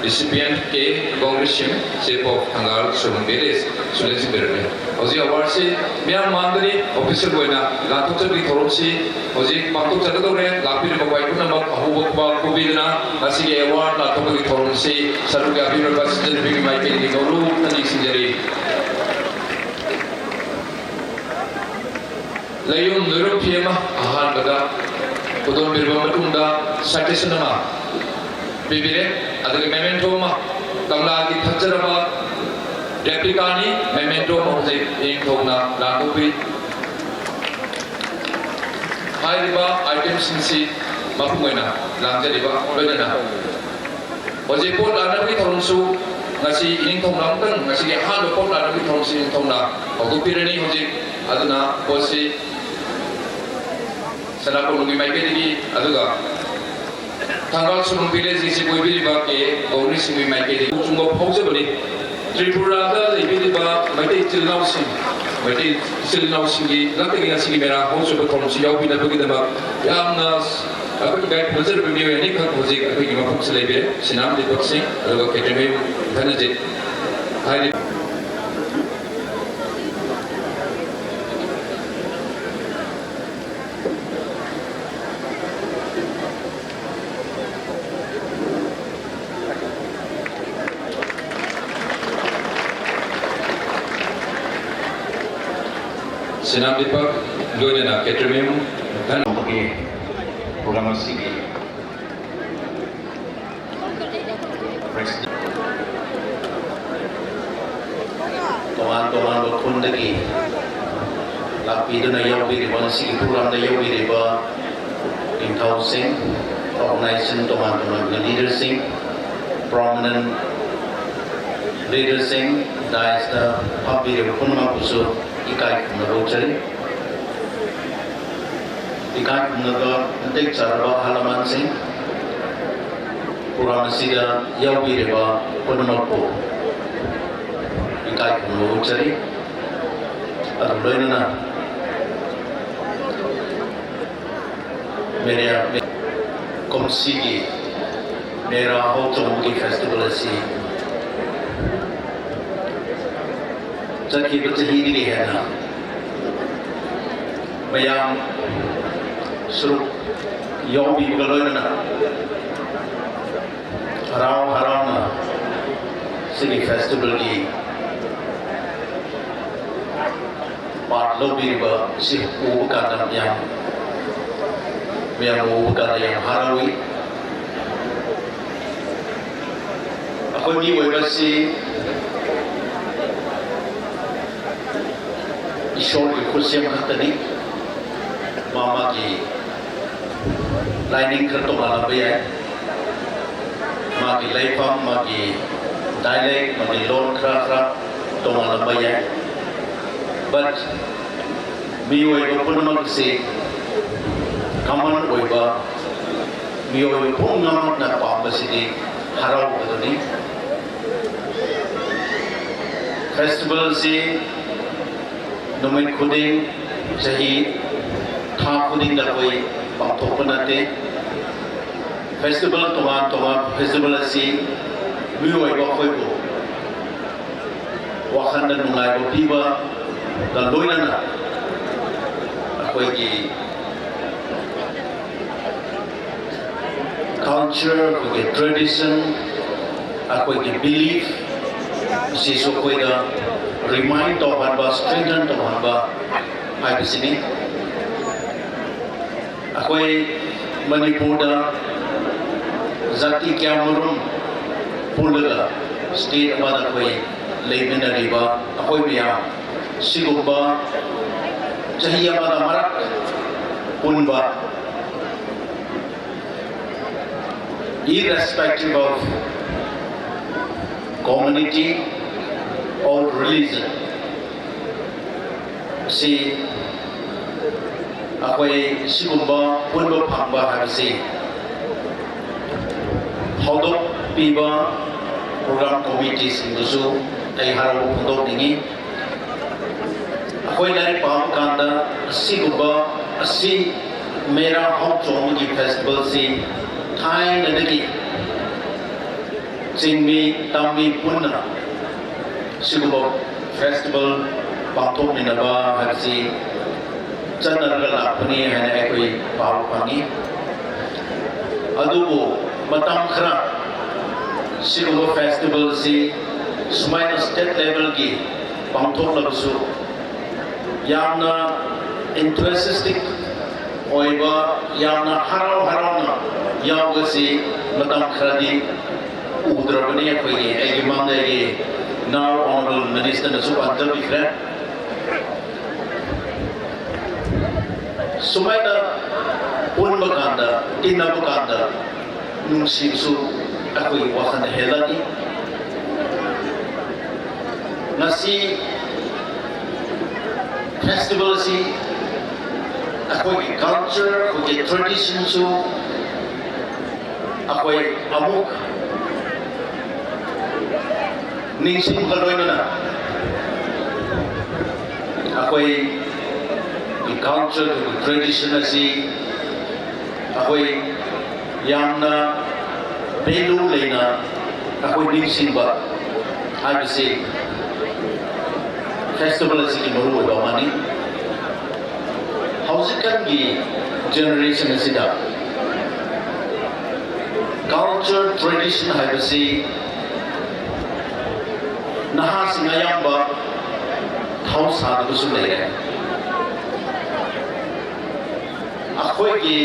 recipient K ꯒꯧꯔꯤꯁꯤꯝ, chief of Thangal ꯁꯨꯔꯨꯡ village ꯁꯨ ꯂꯦꯡꯁꯤꯟꯕꯤꯔꯛꯂꯦ꯫ ꯍꯧꯖꯤꯛ award ꯁꯤ ꯃꯤꯌꯥꯝ ꯃꯥꯡꯗꯅꯤ official ꯑꯣꯏꯅ ꯂꯥꯟꯊꯣꯛꯆꯕꯒꯤ ꯊꯧꯔꯝꯁꯤ ꯍꯧꯖꯤꯛ ꯄꯥꯡꯊꯣꯛꯆꯒꯗꯧꯔꯦ꯫ ꯂꯥꯛꯄꯤꯔꯤꯕ ꯈ꯭ꯋꯥꯏ ꯄꯨꯝꯅꯃꯛ ꯑꯍꯧꯕ ꯈꯨꯕꯥꯛ ꯈꯨꯕꯤꯗꯨꯅ ꯉꯁꯤꯒꯤ award ꯂꯥꯟꯊꯣꯛꯄꯒꯤ ꯊꯧꯔꯝꯁꯤ ꯁꯔꯨꯛ ꯌꯥꯕꯤꯔꯕ ꯁꯤꯟꯖꯔꯤꯕꯒꯤ ꯃꯥꯏꯀꯩꯗꯒꯤ ꯅꯧꯔꯨ ꯈꯟꯅ ꯅꯤꯡꯁꯤꯡꯖꯔꯤ꯫ ꯂꯩꯌꯨꯝ ꯂꯣꯏꯔꯨꯝ ꯐꯤ ꯑꯃ ꯑꯍꯥꯟꯕꯗ ꯈꯨꯗꯣꯜꯕꯤꯔꯕ ꯃꯇꯨꯡꯗ citation ꯑꯃ ꯄꯤꯕꯤꯔꯦ꯫ ꯑꯗꯨꯒ memento ꯑꯃ ꯀꯪꯂꯥꯒꯤ ꯐꯖꯔꯕ replicaꯅꯤ꯫ Memento ꯑꯃ ꯍꯧꯖꯤꯛ ꯏꯅꯤꯡꯊꯧꯅ ꯂꯥꯡꯊꯣꯛꯄꯤ꯫ ꯍꯥꯏꯔꯤꯕ itemꯁꯤꯡꯁꯤ ꯃꯄꯨꯡ ꯑꯣꯏꯅ ꯂꯥꯡꯖꯔꯤꯕ ꯂꯣꯏꯅꯅ ꯍꯧꯖꯤꯛ ꯄꯣꯠ ꯂꯥꯟꯅꯕꯒꯤ ꯊꯧꯔꯝꯁꯨ ꯉꯁꯤ ꯏꯅꯤꯡꯊꯧꯅ ꯑꯃꯨꯛꯇꯪ ꯉꯁꯤꯒꯤ ꯑꯍꯥꯟꯕ ꯄꯣꯠ ꯂꯥꯟꯅꯕꯒꯤ ꯊꯧꯔꯝꯁꯤ ꯏꯅꯤꯡꯊꯧꯅ ꯍꯧꯗꯣꯛꯄꯤꯔꯅꯤ꯫ ꯍꯧꯖꯤꯛ ꯑꯗꯨꯅ ꯄꯣꯠꯁꯤ ꯁꯅꯥ ꯀꯣꯅꯨꯡꯒꯤ ꯃꯥꯏꯀꯩꯗꯒꯤ ꯑꯗꯨꯒ ꯊꯪꯒꯥꯜ ꯁꯨꯔꯨꯡ village ꯁꯤ ꯀꯣꯏꯕꯤꯔꯤꯕ ꯀꯦ ꯒꯧꯔꯤ ꯁꯤꯡꯒꯤ ꯃꯥꯏꯀꯩꯗꯒꯤ ꯆꯨꯝꯕ ꯐꯥꯎꯖꯕꯅꯤ꯫ ꯇ꯭ꯔꯤꯄꯨꯔꯥꯗ ꯂꯩꯕꯤꯔꯤꯕ ꯃꯩꯇꯩ ꯏꯆꯤꯜ ꯏꯅꯥꯎꯁꯤꯡ, ꯃꯩꯇꯩ ꯏꯆꯤꯜ ꯏꯅꯥꯎꯁꯤꯡꯒꯤ ꯂꯛꯇꯒꯤ ꯉꯁꯤꯒꯤ ꯃꯦꯔꯥ ꯍꯧꯖꯕ ꯊꯧꯔꯝꯁꯤ ꯌꯥꯎꯕꯤꯅꯕꯒꯤꯗꯃꯛ ꯌꯥꯝꯅ ꯑꯩꯈꯣꯏꯒꯤ ꯒꯥꯏꯗ ꯐꯖꯔꯕ ꯃꯤꯑꯣꯏ ꯑꯅꯤꯈꯛ ꯍꯧꯖꯤꯛ ꯑꯩꯈꯣꯏꯒꯤ ꯃꯐꯝꯁꯤꯗ ꯂꯩꯕꯤꯔꯦ꯫ ꯁꯤꯅꯥꯝ ꯗꯤꯄꯛ ꯁꯤꯡ ꯑꯗꯨꯒ ꯀꯦꯇꯦꯃꯌꯨꯝ ꯙꯅꯖꯤꯠ꯫ ꯍꯥꯏꯔꯤꯕ ꯁꯤꯅꯥꯝ ꯗꯤꯄꯛ ꯂꯣꯏꯅꯅ ꯀꯦꯇꯦꯃꯌꯨꯝ ꯙꯅ ꯇꯧꯕꯒꯤ program ꯑꯁꯤꯒꯤ ꯈꯨꯟꯗꯒꯤ ꯂꯥꯛꯄꯤꯗꯨꯅ ꯌꯥꯎꯕꯤꯔꯤꯕ, ꯉꯁꯤꯒꯤ ꯄ꯭ꯔꯣꯒ꯭ꯔꯥꯝꯗ ꯌꯥꯎꯕꯤꯔꯤꯕ ꯅꯤꯡꯊꯧꯁꯤꯡ, ꯑꯣꯔꯒꯅꯥꯏꯖꯦꯁꯟ ꯇꯣꯉꯥꯟ ꯇꯣꯉꯥꯟꯕ ꯂꯤꯗꯔꯁꯤꯡ, ꯄ꯭ꯔꯣꯃꯤꯅꯦꯟ ꯂꯤꯗꯔꯁꯤꯡ, ꯗꯥꯏꯁꯇ ꯐꯝꯕꯤꯔꯤꯕ ꯄꯨꯝꯅꯃꯛꯄꯨꯁꯨ ꯏꯀꯥꯏ ꯈꯨꯝꯅꯕ ꯎꯠꯆꯔꯤ꯫ ꯏꯀꯥꯏ ꯈꯨꯝꯅꯕ ꯃꯇꯤꯛ ꯆꯥꯔꯕ ꯑꯍꯜ ꯂꯃꯟꯁꯤꯡ, ꯄ꯭ꯔꯣꯒ꯭ꯔꯥꯝ ꯑꯁꯤꯗ ꯌꯥꯎꯕꯤꯔꯤꯕ ꯄꯨꯝꯅꯃꯛꯄꯨ ꯏꯀꯥꯏ ꯈꯨꯝꯅꯕ ꯎꯠꯆꯔꯤ꯫ ꯑꯗꯨꯒ ꯂꯣꯏꯅꯅ ꯃꯦꯔꯤꯌꯥ ꯀꯨꯝꯁꯤꯒꯤ ꯃꯦꯔꯥ ꯍꯧ ꯆꯣꯡꯕꯒꯤ ꯐꯦꯁꯇꯤꯚꯦꯜ ꯑꯁꯤ ꯆꯠꯈꯤꯕ ꯆꯍꯤꯗꯒꯤ ꯍꯦꯟꯅ ꯃꯌꯥꯝ ꯁꯔꯨꯛ ꯌꯥꯎꯕꯤꯕꯒ ꯂꯣꯏꯅꯅ ꯍꯔꯥꯎ ꯍꯔꯥꯎꯅ ꯁꯤꯒꯤ ꯐꯦꯁꯇꯤꯚꯦꯜꯒꯤ ꯄꯥꯔꯠ ꯂꯧꯕꯤꯔꯤꯕ ꯑꯁꯤ ꯎꯕ ꯀꯥꯟꯗ ꯌꯥꯝ, ꯃꯌꯥꯝ ꯎꯕ ꯀꯥꯟꯗ ꯌꯥꯝ ꯍꯔꯥꯎꯏ꯫ ꯑꯩꯈꯣꯏ ꯃꯤꯑꯣꯏꯕꯁꯤ ꯏꯁꯣꯔꯒꯤ ꯈꯨꯠꯁꯦꯝ ꯈꯛꯇꯅꯤ꯫ ꯃꯥ ꯃꯥꯒꯤ ꯂꯥꯏꯅꯤꯡ ꯈꯔ ꯇꯣꯉꯥꯜꯂꯝꯕ ꯌꯥꯏ, ꯃꯥꯒꯤ ꯂꯩꯐꯝ, ꯃꯥꯒꯤ ꯗꯥꯏꯂꯦꯛ, ꯃꯥꯒꯤ ꯂꯣꯟ ꯈꯔ ꯈꯔ ꯇꯣꯉꯥꯜꯂꯝꯕ ꯌꯥꯏ, but ꯃꯤꯑꯣꯏꯕ ꯄꯨꯝꯅꯃꯛ ꯑꯁꯤ ꯀꯃꯟ ꯑꯣꯏꯕ, ꯃꯤꯑꯣꯏꯕ ꯄꯨꯝꯅꯃꯛꯅ ꯄꯥꯝꯕꯁꯤꯗꯤ ꯍꯔꯥꯎꯕꯗꯨꯅꯤ꯫ ꯐꯦꯁꯇꯤꯚꯦꯜꯁꯤ ꯅꯨꯃꯤꯠ ꯈꯨꯗꯤꯡ, ꯆꯍꯤ, ꯊꯥ ꯈꯨꯗꯤꯡꯗ ꯑꯩꯈꯣꯏ ꯄꯥꯡꯊꯣꯛꯄ ꯅꯠꯇꯦ꯫ ꯐꯦꯁꯇꯤꯚꯦꯜ ꯇꯣꯉꯥꯟ ꯇꯣꯉꯥꯟ ꯐꯦꯁꯇꯤꯚꯦꯜ ꯑꯁꯤ ꯃꯤꯑꯣꯏꯕ ꯑꯩꯈꯣꯏꯕꯨ ꯋꯥꯈꯜꯗ ꯅꯨꯡꯉꯥꯏꯕ ꯄꯤꯕꯒ ꯂꯣꯏꯅꯅ ꯑꯩꯈꯣꯏꯒꯤ ꯀꯜꯆꯔ, ꯑꯩꯈꯣꯏꯒꯤ ꯇ꯭ꯔꯦꯗꯤꯁꯟ, ꯑꯩꯈꯣꯏꯒꯤ ꯕꯤꯂꯤꯐ ꯑꯁꯤꯁꯨ ꯑꯩꯈꯣꯏꯗ ꯔꯤꯃꯥꯏꯟ ꯇꯧꯍꯟꯕ, ꯁ꯭ꯇ꯭ꯔꯦꯡꯊꯟ ꯇꯧꯍꯟꯕ ꯍꯥꯏꯕꯁꯤꯅꯤ꯫ ꯑꯩꯈꯣꯏ ꯃꯅꯤꯄꯨꯔꯗ ꯖꯥꯇꯤ ꯀꯌꯥꯃꯔꯨꯝ ꯄꯨꯜꯂꯒ ꯁ꯭ꯇꯦꯠ ꯑꯃꯗ ꯑꯩꯈꯣꯏ ꯂꯩꯃꯤꯟꯅꯔꯤꯕ ꯑꯩꯈꯣꯏ ꯃꯌꯥꯝ ꯁꯤꯒꯨꯝꯕ ꯆꯍꯤ ꯑꯃꯗ ꯃꯔꯛ ꯄꯨꯟꯕ, irrespective of community or religion, ꯁꯤ ꯑꯩꯈꯣꯏ ꯁꯤꯒꯨꯝꯕ ꯄꯨꯟꯕ ꯐꯪꯕ ꯍꯥꯏꯕꯁꯤ ꯍꯧꯗꯣꯛꯄꯤꯕ program committeeꯁꯤꯡꯗꯨꯁꯨ ꯑꯩ ꯍꯔꯥꯎꯕ ꯐꯣꯡꯗꯣꯛꯅꯤꯡꯉꯤ꯫ ꯑꯩꯈꯣꯏ ꯂꯥꯏꯔꯤꯛ ꯄꯥꯕ ꯀꯥꯟꯗ ꯑꯁꯤꯒꯨꯝꯕ, ꯑꯁꯤ ꯃꯦꯔꯥ ꯍꯧꯆꯣꯡꯕꯒꯤ festivalꯁꯤ ꯊꯥꯏꯅꯗꯒꯤ ꯆꯤꯡꯃꯤ ꯇꯝꯃꯤ ꯄꯨꯟꯅ ꯁꯤꯒꯨꯝꯕ festival ꯄꯥꯡꯊꯣꯛꯃꯤꯟꯅꯕ ꯍꯥꯏꯕꯁꯤ ꯆꯠꯅꯔꯒ ꯂꯥꯛꯄꯅꯤ ꯍꯥꯏꯅ ꯑꯩꯈꯣꯏ ꯄꯥꯎ ꯐꯪꯉꯤ꯫ ꯑꯗꯨꯕꯨ ꯃꯇꯝ ꯈꯔ ꯁꯤꯒꯨꯝꯕ festivalꯁꯤ ꯁꯨꯃꯥꯏꯅ state levelꯒꯤ ꯄꯥꯡꯊꯣꯛꯂꯕꯁꯨ, ꯌꯥꯝꯅ enthusiastic ꯑꯣꯏꯕ, ꯌꯥꯝꯅ ꯍꯔꯥꯎ ꯍꯔꯥꯎꯅ ꯌꯥꯎꯕꯁꯤ ꯃꯇꯝ ꯈꯔꯗꯤ ꯎꯗ꯭ꯔꯕꯅꯤ ꯑꯩꯈꯣꯏꯒꯤ꯫ ꯑꯩꯒꯤ ꯃꯥꯡꯗ ꯑꯩꯒꯤ now Honourable Ministerꯅꯁꯨ ꯄꯟꯖꯕꯤꯈ꯭ꯔꯦ꯫ ꯁꯨꯃꯥꯏꯅ ꯄꯨꯟꯕ ꯀꯥꯟꯗ, ꯇꯤꯟꯅꯕ ꯀꯥꯟꯗ ꯅꯨꯡꯁꯤꯕꯁꯨ ꯑꯩꯈꯣꯏꯒꯤ ꯋꯥꯈꯜꯗ ꯍꯦꯜꯂꯛꯏ꯫ ꯉꯁꯤ festivalꯁꯤ ꯑꯩꯈꯣꯏꯒꯤ culture, ꯑꯩꯈꯣꯏꯒꯤ traditionꯁꯨ ꯑꯩꯈꯣꯏ ꯑꯃꯨꯛ ꯅꯤꯡꯁꯤꯡꯕꯒ ꯂꯣꯏꯅꯅ ꯑꯩꯈꯣꯏꯒꯤ culture, ꯑꯩꯈꯣꯏꯒꯤ tradition ꯑꯁꯤ ꯑꯩꯈꯣꯏ ꯌꯥꯝꯅ value ꯂꯩꯅ ꯑꯩꯈꯣꯏ ꯅꯤꯡꯁꯤꯡꯕ ꯍꯥꯏꯕꯁꯤ festival ꯑꯁꯤꯒꯤ ꯃꯔꯨꯑꯣꯏꯕ ꯑꯃꯅꯤ꯫ ꯍꯧꯖꯤꯛꯀꯥꯟꯒꯤ generation ꯑꯁꯤꯗ culture tradition ꯍꯥꯏꯕꯁꯤ ꯅꯍꯥꯁꯤꯡ ꯑꯌꯥꯝꯕ ꯊꯧꯁꯥꯗꯕꯁꯨ ꯂꯩꯔꯦ꯫ ꯑꯩꯈꯣꯏꯒꯤ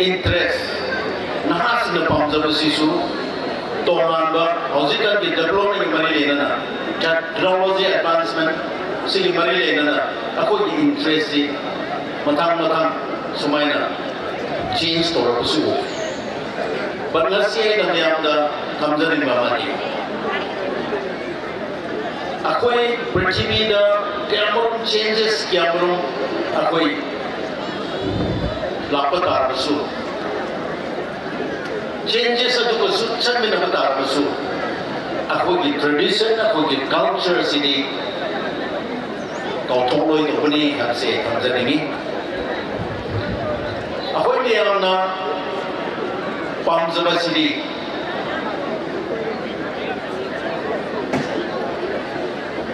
interest, ꯅꯍꯥꯁꯤꯡꯅ ꯄꯥꯝꯖꯕꯁꯤꯁꯨ ꯇꯣꯉꯥꯟꯕ ꯍꯧꯖꯤꯛꯀꯥꯟꯒꯤ ꯗꯦꯕꯂꯞꯃꯦꯟꯒꯤ ꯃꯔꯤ ꯂꯩꯅꯅ, ꯇꯦꯛꯅꯣꯂꯣꯖꯤ ꯑꯦꯗꯚꯥꯟꯁꯃꯦꯟ ꯁꯤꯒꯤ ꯃꯔꯤ ꯂꯩꯅꯅ ꯑꯩꯈꯣꯏꯒꯤ ꯏꯟꯇꯔꯦꯁꯁꯤ ꯃꯊꯪ ꯃꯊꯪ ꯁꯨꯃꯥꯏꯅ ꯆꯦꯟꯖ ꯇꯧꯔꯛꯄꯁꯨ ꯎꯏ꯫ But ꯉꯁꯤ ꯑꯩꯅ ꯃꯌꯥꯝꯗ ꯊꯝꯖꯅꯤꯡꯕ ꯑꯃꯗꯤ, ꯑꯩꯈꯣꯏ ꯄ꯭ꯔꯤꯊꯤꯕꯤꯗ ꯀꯌꯥꯃꯔꯨꯝ ꯆꯦꯟꯖꯦꯁ ꯀꯌꯥꯃꯔꯨꯝ ꯑꯩꯈꯣꯏ ꯂꯥꯛꯄ ꯇꯥꯔꯕꯁꯨ, ꯆꯦꯟꯖꯦꯁ ꯑꯗꯨꯒꯁꯨ ꯆꯠꯃꯤꯟꯅꯕ ꯇꯥꯔꯕꯁꯨ, ꯑꯩꯈꯣꯏꯒꯤ ꯇ꯭ꯔꯦꯗꯤꯁꯟ, ꯑꯩꯈꯣꯏꯒꯤ ꯀꯜꯆꯔ ꯑꯁꯤꯗꯤ ꯀꯥꯎꯊꯣꯛꯂꯣꯏꯗꯧꯕꯅꯤ ꯍꯥꯏꯕꯁꯦ ꯊꯝꯖꯅꯤꯡꯏ꯫ ꯑꯩꯈꯣꯏ ꯃꯌꯥꯝꯅ ꯄꯥꯝꯖꯕꯁꯤꯗꯤ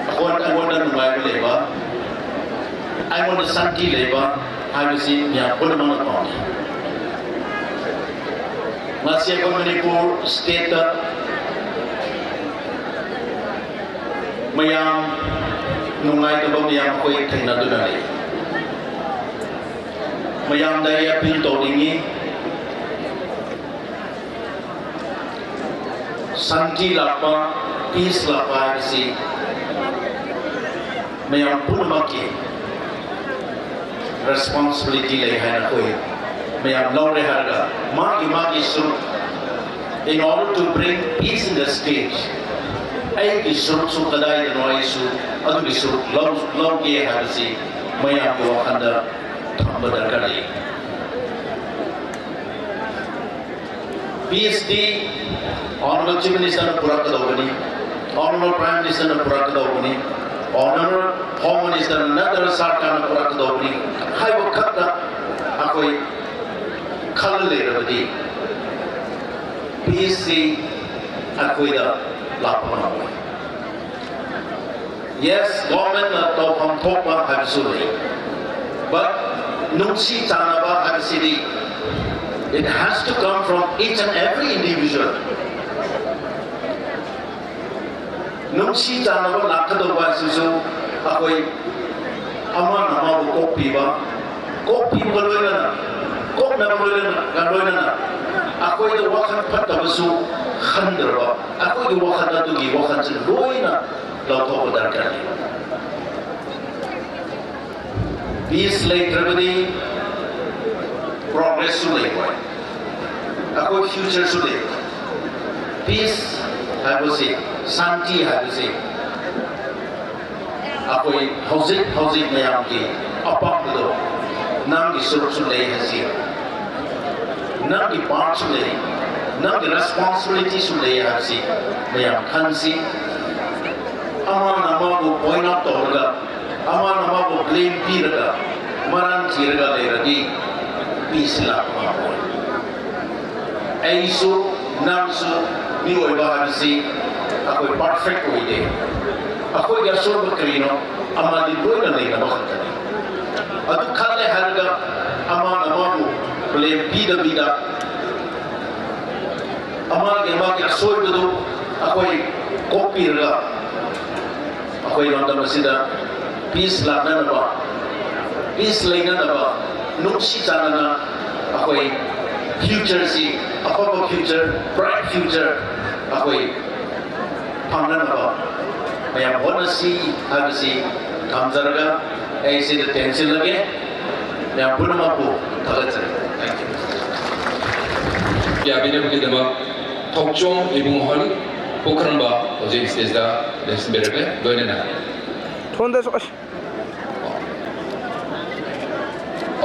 ꯑꯩꯉꯣꯟꯗ ꯑꯩꯉꯣꯟꯗ ꯅꯨꯡꯉꯥꯏꯕ ꯂꯩꯕ, ꯑꯩꯉꯣꯟꯗ ꯁꯥꯟꯇꯤ ꯂꯩꯕ ꯍꯥꯏꯕꯁꯤ ꯃꯤꯌꯥꯝ ꯄꯨꯝꯅꯃꯛꯅ ꯄꯥꯝꯃꯤ꯫ ꯉꯁꯤ ꯑꯩꯈꯣꯏ ꯃꯅꯤꯄꯨꯔ ꯁ꯭ꯇꯦꯠꯇ ꯃꯌꯥꯝ ꯅꯨꯡꯉꯥꯏꯇꯕ ꯃꯌꯥꯝ ꯑꯩꯈꯣꯏ ꯊꯦꯡꯅꯗꯨꯅ ꯂꯩ꯫ ꯃꯌꯥꯝꯗ ꯑꯩ ꯑꯄꯤꯜ ꯇꯧꯅꯤꯡꯉꯤ, ꯁꯥꯟꯇꯤ ꯂꯥꯛꯄ, ꯄꯤꯁ ꯂꯥꯛꯄ ꯍꯥꯏꯕꯁꯤ ꯃꯌꯥꯝ ꯄꯨꯝꯅꯃꯛꯀꯤ ꯔꯦꯁꯄꯣꯟꯁꯤꯕꯤꯂꯤꯇꯤ ꯂꯩ ꯍꯥꯏꯅ ꯑꯩꯈꯣꯏ ꯃꯌꯥꯝ ꯂꯧꯔꯦ ꯍꯥꯏꯔꯒ, ꯃꯥꯒꯤ ꯃꯥꯒꯤ ꯁꯔꯨꯛ, in order to bring peace in the state, ꯑꯩꯒꯤ ꯁꯔꯨꯛꯁꯨ ꯀꯗꯥꯏꯗꯅꯣ ꯑꯩꯁꯨ ꯑꯗꯨꯒꯤ ꯁꯔꯨꯛ ꯂꯧ-, ꯂꯧꯒꯦ ꯍꯥꯏꯕꯁꯤ ꯃꯌꯥꯝꯒꯤ ꯋꯥꯈꯜꯗ ꯊꯝꯕ ꯗꯔꯀꯥꯔ ꯂꯩ꯫ ꯄꯤꯁꯇꯤ Honourable Chief Minister ꯅ ꯄꯨꯔꯛꯀꯗꯧꯕꯅꯤ, Honourable Prime Minister ꯅ ꯄꯨꯔꯛꯀꯗꯧꯕꯅꯤ, Honourable Home Minister ꯅ ꯅꯠꯇ꯭ꯔꯒ ꯁꯔꯀꯥꯔꯅ ꯄꯨꯔꯛꯀꯗꯧꯕꯅꯤ ꯍꯥꯏꯕ ꯈꯛꯇ ꯑꯩꯈꯣꯏ ꯈꯜꯂ ꯂꯩꯔꯕꯗꯤ ꯄꯤꯁꯁꯤ ꯑꯩꯈꯣꯏꯗ ꯂꯥꯛꯄ ꯉꯝꯃꯣꯏ꯫ Yes, ꯒꯣꯔꯃꯦꯟꯅ ꯇꯧꯐꯝ ꯊꯣꯛꯄ ꯍꯥꯏꯕꯁꯨ ꯂꯩ, but ꯅꯨꯡꯁꯤ ꯆꯥꯟꯅꯕ ꯍꯥꯏꯕꯁꯤꯗꯤ, it has to come from each and every individual. ꯅꯨꯡꯁꯤ ꯆꯥꯟꯅꯕ ꯂꯥꯛꯀꯗꯧꯕ ꯑꯁꯤꯁꯨ ꯑꯩꯈꯣꯏ ꯑꯃꯅ ꯑꯃꯕꯨ ꯀꯣꯛꯄꯤꯕ, ꯀꯣꯛꯄꯤꯕꯒ ꯂꯣꯏꯅꯅ, ꯀꯣꯛꯅꯕ ꯂꯣꯏꯅꯅ, ꯂꯣꯏꯅꯅ ꯑꯩꯈꯣꯏꯗ ꯋꯥꯈꯜ ꯐꯠꯇꯕꯁꯨ ꯈꯟꯗ꯭ꯔꯕ, ꯑꯩꯈꯣꯏꯒꯤ ꯋꯥꯈꯜ ꯑꯗꯨꯒꯤ ꯋꯥꯈꯜꯁꯤ ꯂꯣꯏꯅ ꯂꯧꯊꯣꯛꯄ ꯗꯔꯀꯥꯔ ꯂꯩ꯫ ꯄꯤꯁ ꯂꯩꯇ꯭ꯔꯕꯗꯤ ꯄ꯭ꯔꯣꯒ꯭ꯔꯦꯁꯁꯨ ꯂꯩꯔꯣꯏ, ꯑꯩꯈꯣꯏ ꯐ꯭ꯌꯨꯆꯔꯁꯨ ꯂꯩꯔꯣꯏ꯫ ꯄꯤꯁ ꯍꯥꯏꯕꯁꯤ, ꯁꯥꯟꯇꯤ ꯍꯥꯏꯕꯁꯤ ꯑꯩꯈꯣꯏ ꯍꯧꯖꯤꯛ ꯍꯧꯖꯤꯛ ꯃꯌꯥꯝꯒꯤ ꯑꯄꯥꯝꯕꯗꯣ, ꯅꯪꯒꯤ ꯁꯔꯨꯛꯁꯨ ꯂꯩ ꯍꯥꯏꯁꯤ, ꯅꯪꯒꯤ ꯄꯥꯔꯠꯁꯨ ꯂꯩ, ꯅꯪꯒꯤ ꯔꯦꯁꯄꯣꯟꯁꯤꯕꯤꯂꯤꯇꯤꯁꯨ ꯂꯩ ꯍꯥꯏꯕꯁꯤ ꯃꯌꯥꯝ ꯈꯟꯁꯤ꯫ ꯑꯃꯅ ꯑꯃꯕꯨ ꯄꯣꯏꯟ ꯑꯥꯎꯠ ꯇꯧꯔꯒ, ꯑꯃꯅ ꯑꯃꯕꯨ ꯕ꯭ꯂꯦꯝ ꯄꯤꯔꯒ, ꯃꯔꯝ ꯊꯤꯔꯒ ꯂꯩꯔꯗꯤ ꯄꯤꯁ ꯂꯥꯛꯄ ꯉꯝꯃꯣꯏ꯫ ꯑꯩꯁꯨ, ꯅꯪꯁꯨ, ꯃꯤꯑꯣꯏꯕ ꯍꯥꯏꯕꯁꯤ ꯑꯩꯈꯣꯏ ꯄꯔꯐꯦꯛ ꯑꯣꯏꯗꯦ꯫ ꯑꯩꯈꯣꯏꯒꯤ ꯑꯁꯣꯏꯕ ꯀꯔꯤꯅꯣ? ꯑꯃꯗꯤ ꯂꯣꯏꯅ ꯂꯩꯅꯕ ꯈꯛꯇꯅꯤ꯫ ꯑꯗꯨ ꯈꯜꯂꯦ ꯍꯥꯏꯔꯒ ꯑꯃꯅ ꯑꯃꯕꯨ ꯕ꯭ꯂꯦꯝ ꯄꯤꯗꯕꯤꯗ, ꯑꯃꯒꯤ ꯑꯃꯒꯤ ꯑꯁꯣꯏꯕꯗꯨ ꯑꯩꯈꯣꯏ ꯀꯣꯛꯄꯤꯔꯒ, ꯑꯩꯈꯣꯏ ꯂꯝꯗꯝ ꯑꯁꯤꯗ ꯄꯤꯁ ꯂꯥꯛꯅꯅꯕ, ꯄꯤꯁ ꯂꯩꯅꯅꯕ, ꯅꯨꯡꯁꯤ ꯆꯥꯟꯅꯅ ꯑꯩꯈꯣꯏ ꯐ꯭ꯌꯨꯆꯔꯁꯤ, ꯑꯐꯕ ꯐ꯭ꯌꯨꯆꯔ, ꯕ꯭ꯔꯥꯏꯠ ꯐ꯭ꯌꯨꯆꯔ ꯑꯩꯈꯣꯏ ꯐꯪꯅꯅꯕ ꯃꯌꯥꯝ ꯍꯣꯠꯅꯁꯤ ꯍꯥꯏꯕꯁꯤ ꯊꯝꯖꯔꯒ ꯑꯩ ꯁꯤꯗ ꯇꯦꯟꯁꯤꯜꯂꯒꯦ꯫ ꯃꯌꯥꯝ ꯄꯨꯝꯅꯃꯛꯄꯨ ꯊꯥꯒꯠꯆꯔꯤ꯫ Thank you꯫ ꯌꯥꯕꯤꯔꯕꯒꯤꯗꯃꯛ ꯊꯣꯛꯆꯣꯝ ꯏꯕꯨꯡꯍꯜ ꯄꯨꯈ꯭ꯔꯝꯕ ꯍꯧꯖꯤꯛ ꯁ꯭ꯇꯦꯖꯇ ꯂꯦꯡꯁꯤꯟꯕꯤꯔꯛꯂꯦ꯫ ꯂꯣꯏꯅꯅ ꯊꯣꯟꯗꯁꯨ ꯑꯁ꯫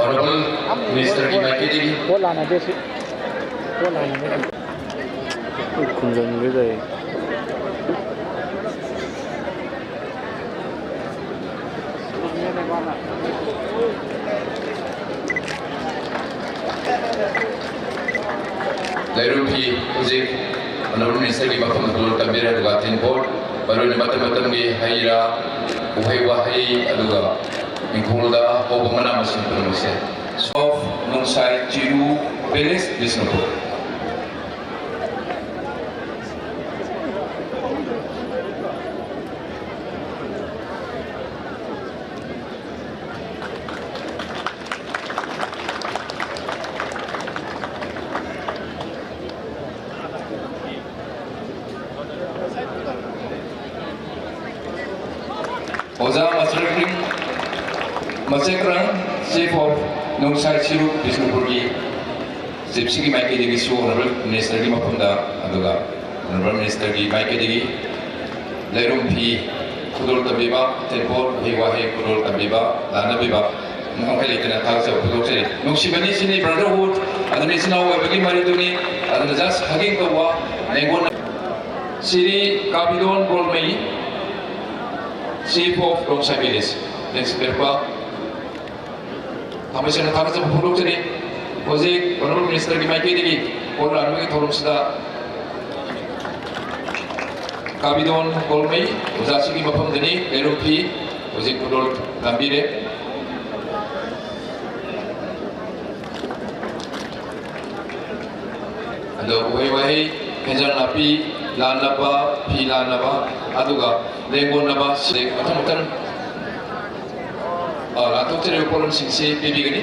Honorable Minister ꯒꯤ ꯃꯥꯏꯀꯩꯗꯒꯤ ꯄꯣꯠ ꯂꯥꯟꯅꯗꯦ ꯁꯤ꯫ ꯄꯣꯠ ꯂꯥꯟꯅꯗꯦ꯫ ꯈꯨꯝꯖꯤꯟꯈꯤꯗꯣꯏ꯫ ꯂꯩꯔꯨꯝꯐꯤ ꯍꯧꯖꯤꯛ Honorable Minister ꯒꯤ ꯃꯐꯝ ꯑꯗꯨ ꯇꯝꯕꯤꯔꯦ, ꯑꯗꯨꯒ ꯇꯤꯟ ꯄꯣꯠ, ꯃꯔꯨꯑꯣꯏꯅ ꯃꯇꯝ ꯃꯇꯝꯒꯤ ꯍꯩ ꯔꯥ, ꯎꯍꯩ ꯋꯥꯍꯩ, ꯑꯗꯨꯒ ꯏꯪꯈꯣꯜꯗ ꯍꯧꯕ ꯃꯅꯥ ꯃꯁꯤꯡ ꯄꯨꯝꯅꯃꯛꯁꯦ꯫ Of Nungsai Chiru Palace, Bishnupur꯫ ꯃꯆꯦꯛꯔꯪ, Chief of ꯅꯣꯡꯁꯥꯏ ꯁꯤꯔꯨ ꯕꯤꯁꯅꯨꯄꯨꯔꯒꯤ ꯆꯤꯞꯁꯤꯒꯤ ꯃꯥꯏꯀꯩꯗꯒꯤꯁꯨ Honourable Minister ꯒꯤ ꯃꯐꯝꯗ, ꯑꯗꯨꯒ Honourable Minister ꯒꯤ ꯃꯥꯏꯀꯩꯗꯒꯤ ꯂꯩꯔꯨꯝ ꯐꯤ ꯈꯨꯗꯣꯜ ꯇꯝꯕꯤꯕ, ꯇꯦꯡꯀꯣꯠ, ꯎꯍꯩ ꯋꯥꯍꯩ ꯈꯨꯗꯣꯜ ꯇꯝꯕꯤꯕ, ꯂꯥꯟꯅꯕꯤꯕ, ꯉꯝꯈꯩ ꯂꯩꯇꯅ ꯊꯥꯒꯠꯆꯕ ꯐꯣꯡꯗꯣꯛꯆꯔꯤ꯫ ꯅꯨꯡꯁꯤꯕꯅꯤ ꯁꯤꯅꯤ brotherhood, ꯑꯗꯨꯅ ꯏꯆꯤꯟ ꯏꯅꯥꯎ ꯑꯣꯏꯕꯒꯤ ꯃꯔꯤꯗꯨꯅꯤ, ꯑꯗꯨꯅ just hugging ꯇꯧꯕ, ꯂꯦꯡꯒꯣꯟ-, ꯁꯤꯔꯤ ꯀꯥꯕꯤꯗꯣꯟ ꯒꯣꯜꯃꯩ, Chief of ꯔꯣꯡꯁꯥꯏ Village, ꯂꯦꯡꯁꯤꯟꯕꯤꯔꯛꯄ ꯊꯥꯡꯃꯩ ꯁꯦꯡꯅ ꯊꯥꯒꯠꯆꯕ ꯐꯣꯡꯗꯣꯛꯆꯔꯤ꯫ ꯍꯧꯖꯤꯛ Honourable Minister ꯒꯤ ꯃꯥꯏꯀꯩꯗꯒꯤ ꯄꯣꯠ ꯂꯥꯟꯕꯒꯤ ꯊꯧꯔꯝꯁꯤꯗ ꯀꯥꯕꯤꯗꯣꯟ ꯒꯣꯜꯃꯩ ꯑꯣꯖꯥꯁꯤꯒꯤ ꯃꯐꯝꯗꯅꯤ, ꯂꯩꯔꯨꯝ ꯐꯤ ꯍꯧꯖꯤꯛ ꯈꯨꯗꯣꯜ ꯇꯝꯕꯤꯔꯦ꯫ ꯑꯗꯣ ꯎꯍꯩ ꯋꯥꯍꯩ, ꯍꯦꯟꯖꯥꯡ ꯅꯥꯄꯤ ꯂꯥꯟꯅꯕ, ꯐꯤ ꯂꯥꯟꯅꯕ, ꯑꯗꯨꯒ ꯂꯦꯡꯒꯣꯟꯅꯕ, ꯁꯤꯗꯩ ꯃꯊꯪ ꯃꯊꯪ, ꯑ, ꯂꯥꯟꯊꯣꯛꯆꯔꯤꯕ ꯄꯣꯠꯂꯝꯁꯤꯡꯁꯤ ꯄꯤꯕꯤꯒꯅꯤ꯫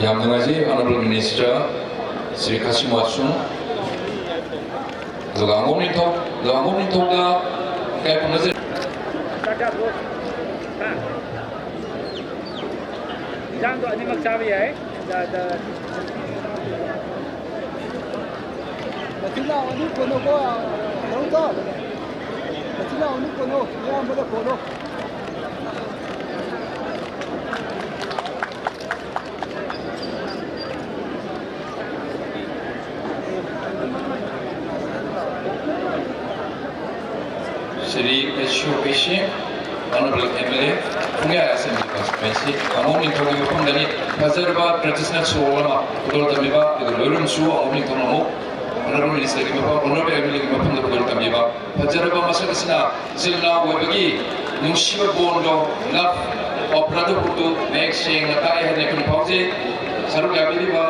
ꯌꯥꯝ ꯅꯨꯡꯉꯥꯏꯖꯩ, Honourable Minister ꯁ꯭ꯔꯤ ꯈꯥꯁꯤꯝ ꯋꯥꯠꯁꯨꯡ꯫ ꯑꯗꯨꯒ ꯑꯉꯣꯝ ꯅꯤꯡꯊꯧ, ꯑꯗꯨꯒ ꯑꯉꯣꯝ ꯅꯤꯡꯊꯧꯗ ꯏꯀꯥꯏ ꯈꯨꯝꯅꯖꯔꯤ꯫ ꯆꯥꯛ ꯆꯥꯗ꯭ꯔꯣ? ꯍꯥ? ꯏꯟꯖꯥꯡꯗꯣ ꯑꯅꯤꯃꯛ ꯆꯥꯕ ꯌꯥꯏ꯫ ꯗ-, ꯗ-, ꯅꯆꯤꯟ ꯅꯅꯥꯎ ꯑꯅꯤ ꯀꯣꯟꯅꯧꯀꯣ, ꯅꯧꯗꯣ꯫ ꯅꯆꯤꯟ ꯅꯅꯥꯎ ꯑꯅꯤ ꯀꯣꯟꯅꯧ, ꯑꯌꯥꯝꯕꯗ ꯀꯣꯟꯅꯧ꯫ Shri S U K C, Honourable M L A, ꯐꯨꯡꯌꯥꯏ Assembly Constituency, ꯑꯉꯣꯝ ꯅꯤꯡꯊꯧꯒꯤ ꯃꯐꯝꯗꯅꯤ꯫ ꯐꯖꯔꯕ traditional shawl ꯑꯃ ꯈꯨꯗꯣꯜ ꯇꯝꯕꯤꯕ, ꯑꯗꯨꯒ ꯂꯣꯏꯔꯨꯝꯁꯨ ꯑꯉꯣꯝ ꯅꯤꯡꯊꯧꯅ ꯑꯃꯨꯛ Honourable Minister ꯒꯤ ꯃꯐꯝ, Honourable M L A ꯒꯤ ꯃꯐꯝꯗ ꯈꯨꯗꯣꯜ ꯇꯝꯕꯤꯕ꯫ ꯐꯖꯔꯕ ꯃꯁꯛ ꯑꯁꯤꯅ ꯏꯆꯤꯜ ꯏꯅꯥꯎ ꯑꯣꯏꯕꯒꯤ ꯅꯨꯡꯁꯤꯕ bond ꯗꯣ, love, ꯑꯣꯄꯦꯔꯥꯗꯨ ꯄꯨꯛꯇꯨ ꯃꯌꯦꯛ ꯁꯦꯡꯅ ꯇꯥꯛꯑꯦ ꯍꯥꯏꯅ ꯑꯩꯈꯣꯏꯅ ꯐꯥꯎꯖꯩ꯫ ꯁꯔꯨꯛ ꯌꯥꯕꯤꯔꯤꯕ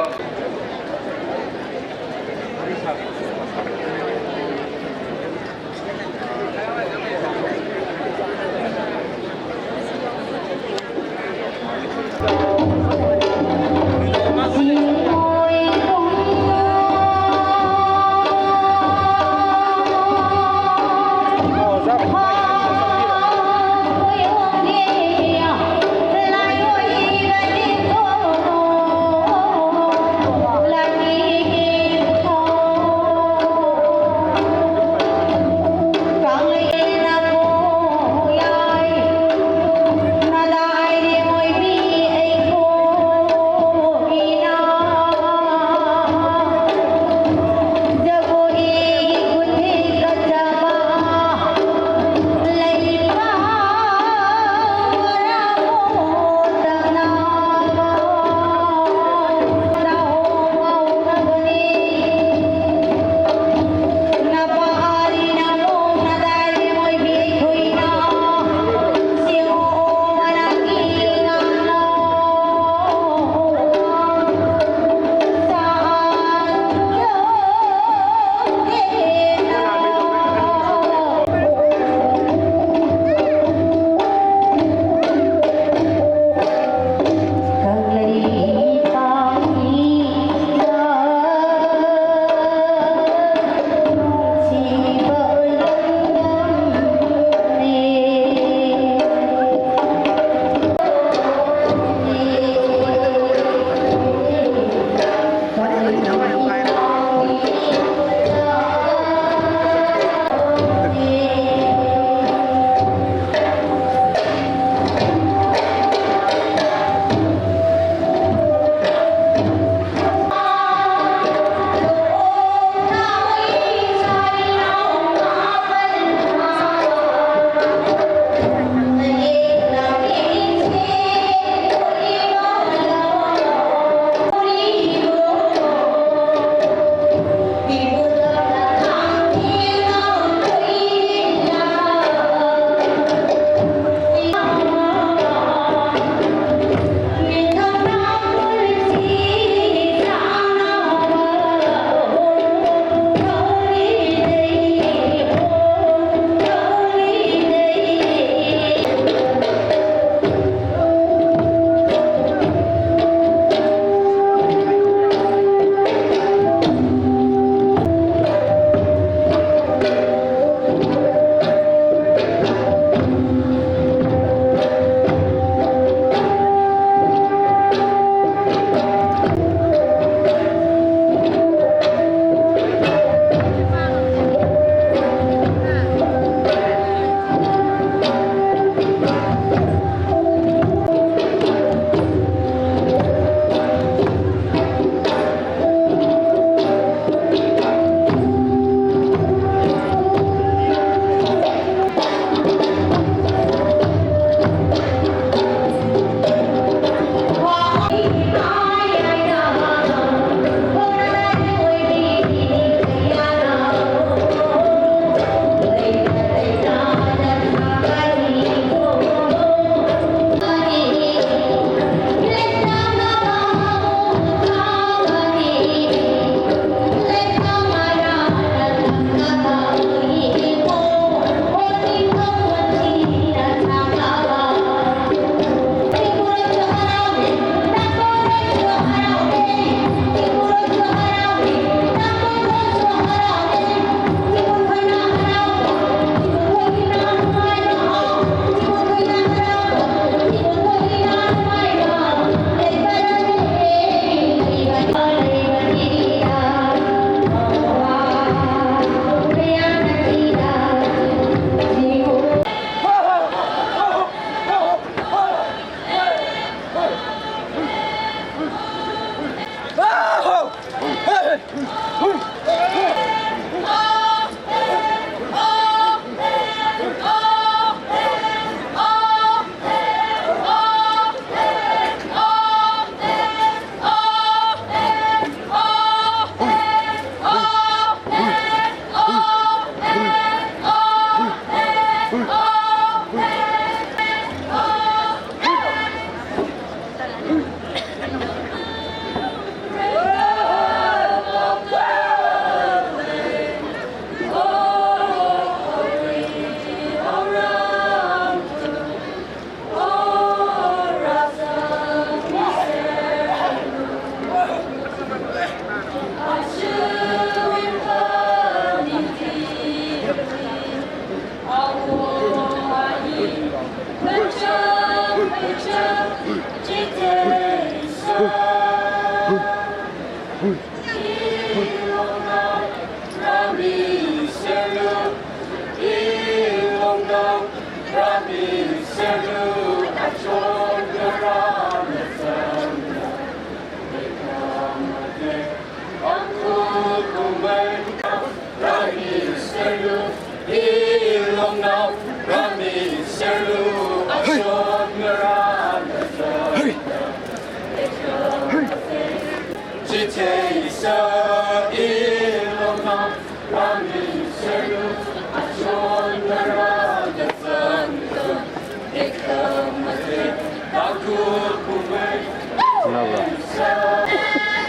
ꯈꯪꯉꯕ꯭ꯔꯣ?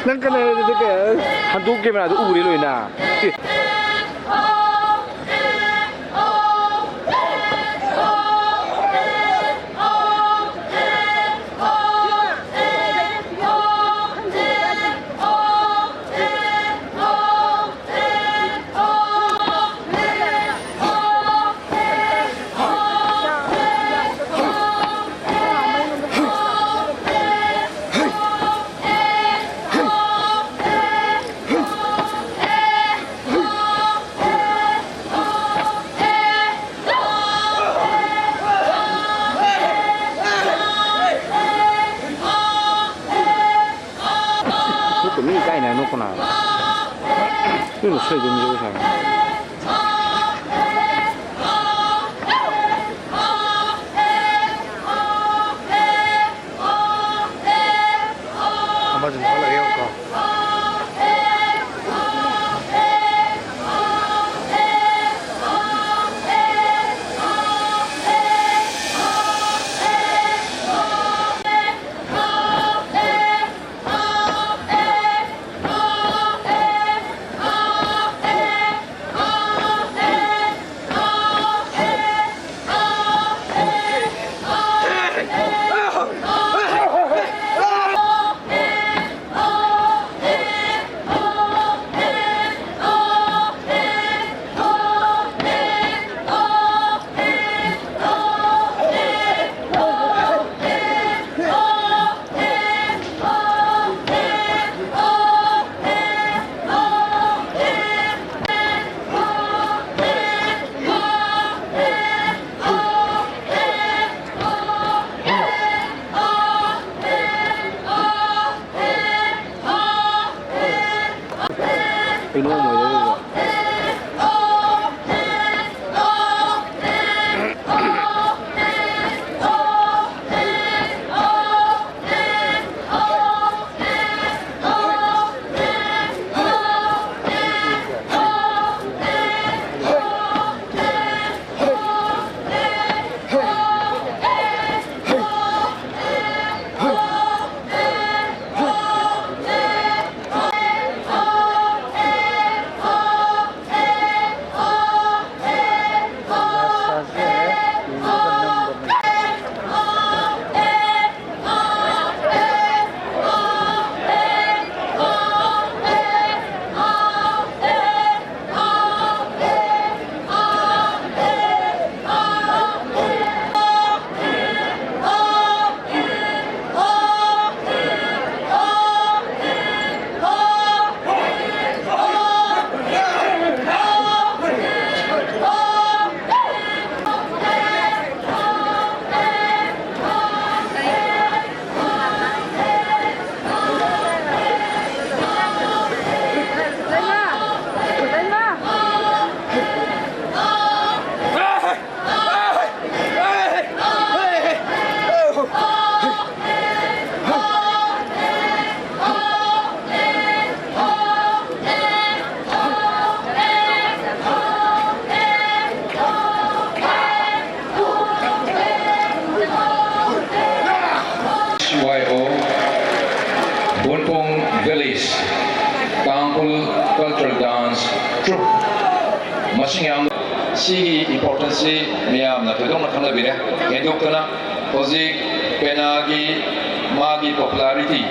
ꯅꯪ ꯀꯅꯥ ꯍꯟꯗꯣꯛ ꯀꯦꯃꯦꯔꯥꯗꯨ ꯎꯔꯦ ꯂꯣꯏꯅ꯫ ꯑꯦ꯫ ꯅꯣꯛꯀꯅꯨ, ꯏꯀꯥꯏꯅ ꯅꯣꯛꯀꯅꯨ ꯍꯥꯏꯕ꯫ ꯅꯣꯏꯅ ꯁꯣꯏꯗꯧꯅꯤ ꯖꯒꯣꯏ ꯁꯥꯕ꯫ ꯑꯃꯁꯨ ꯅꯣꯛꯍꯜꯂꯒꯦ ꯌꯦꯡꯉꯨꯀꯣ꯫ ꯃꯁꯤꯡ ꯌꯥꯝ, ꯁꯤꯒꯤ importance ꯁꯤ ꯃꯤꯌꯥꯝꯅ ꯊꯣꯏꯗꯣꯛꯅ ꯈꯪꯅꯕꯤꯔꯦ꯫ ꯍꯦꯟꯗꯣꯛꯇꯅ ꯍꯧꯖꯤꯛ ꯄꯦꯅꯥꯒꯤ ꯃꯥꯒꯤ popularity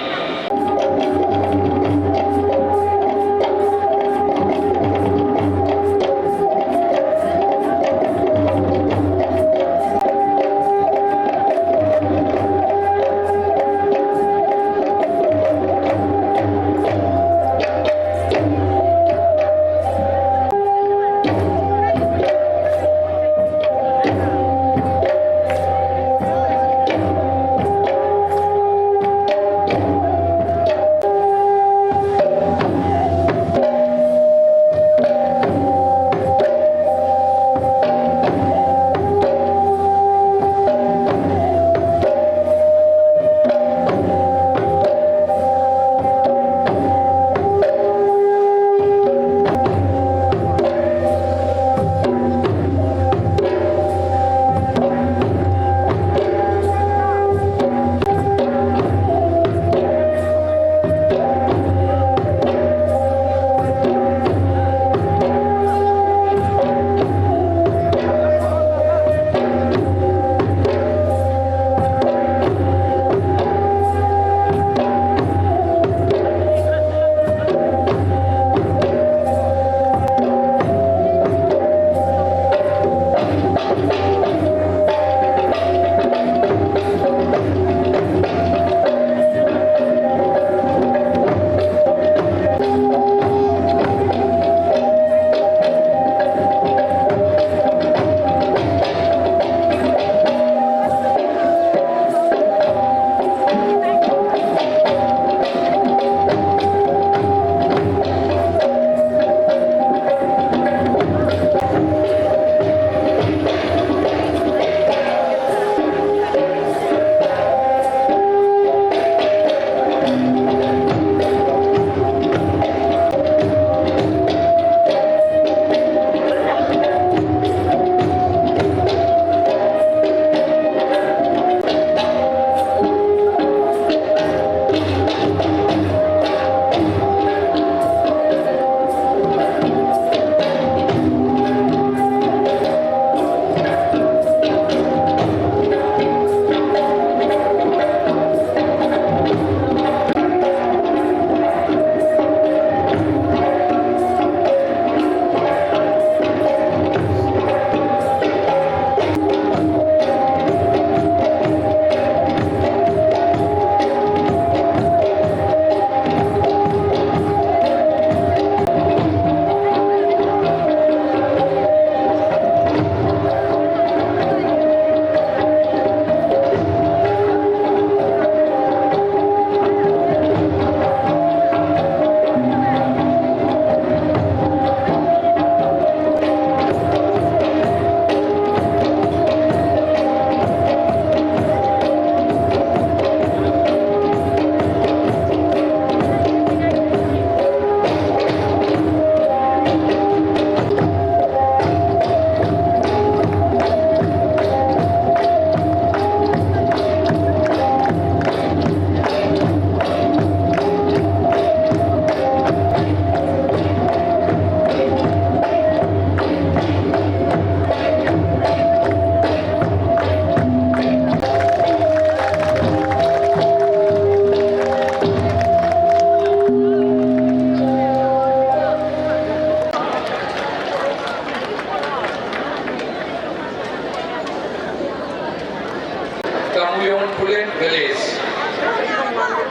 Pullen Village.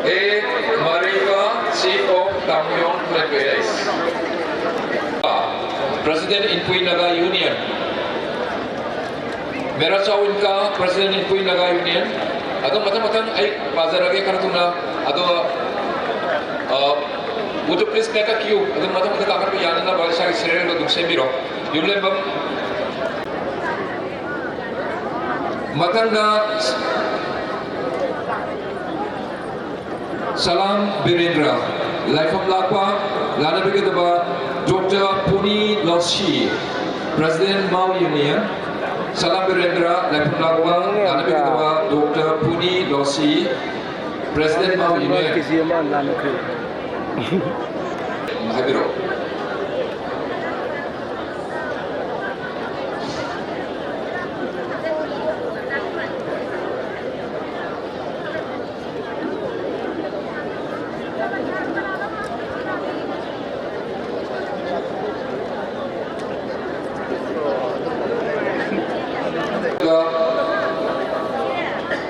A Mariva, Chief of Tamyon Pullen Village. President Inpui Naga Union. ꯃꯦꯔꯥ ꯆꯥꯎ ꯏꯟꯀꯥ, President Inpui Naga Union꯫ ꯑꯗꯣ ꯃꯊꯪ ꯃꯊꯪ ꯑꯩ ꯄꯥꯖꯔꯒꯦ ꯈꯔ ꯊꯨꯅ꯫ ꯑꯗꯣ, ꯑ, would you please make a queue? ꯑꯗꯨꯝ ꯃꯊꯪ ꯃꯊꯪ ꯀꯥꯈꯠꯄ ꯌꯥꯅꯅꯕ ꯏꯁꯥꯒꯤ serial ꯑꯗꯨꯝ ꯁꯦꯝꯕꯤꯔꯣ꯫ ꯌꯨꯝꯂꯦꯝꯕꯝ꯫ ꯃꯊꯪꯗ ꯁꯂꯥꯝ ꯕꯤꯔꯦꯟꯗ꯭ꯔ, ꯂꯥꯏꯐꯝ ꯂꯥꯛꯄ, ꯂꯥꯟꯅꯕꯤꯒꯗꯕ ꯗꯣꯛꯇꯔ ꯄꯨꯅꯤ ꯂꯣꯁꯤ, President Mao Union꯫ ꯁꯂꯥꯝ ꯕꯤꯔꯦꯟꯗ꯭ꯔ, ꯂꯥꯏꯐꯝ ꯂꯥꯛꯄ, ꯂꯥꯟꯅꯕꯤꯒꯗꯕ ꯗꯣꯛꯇꯔ ꯄꯨꯅꯤ ꯂꯣꯁꯤ, President Mao Union꯫ ꯀꯦ ꯖꯤ ꯑꯃ ꯂꯥꯟꯅꯈ꯭ꯔꯦ꯫ ꯍꯥꯏꯕꯤꯔꯛꯑꯣ꯫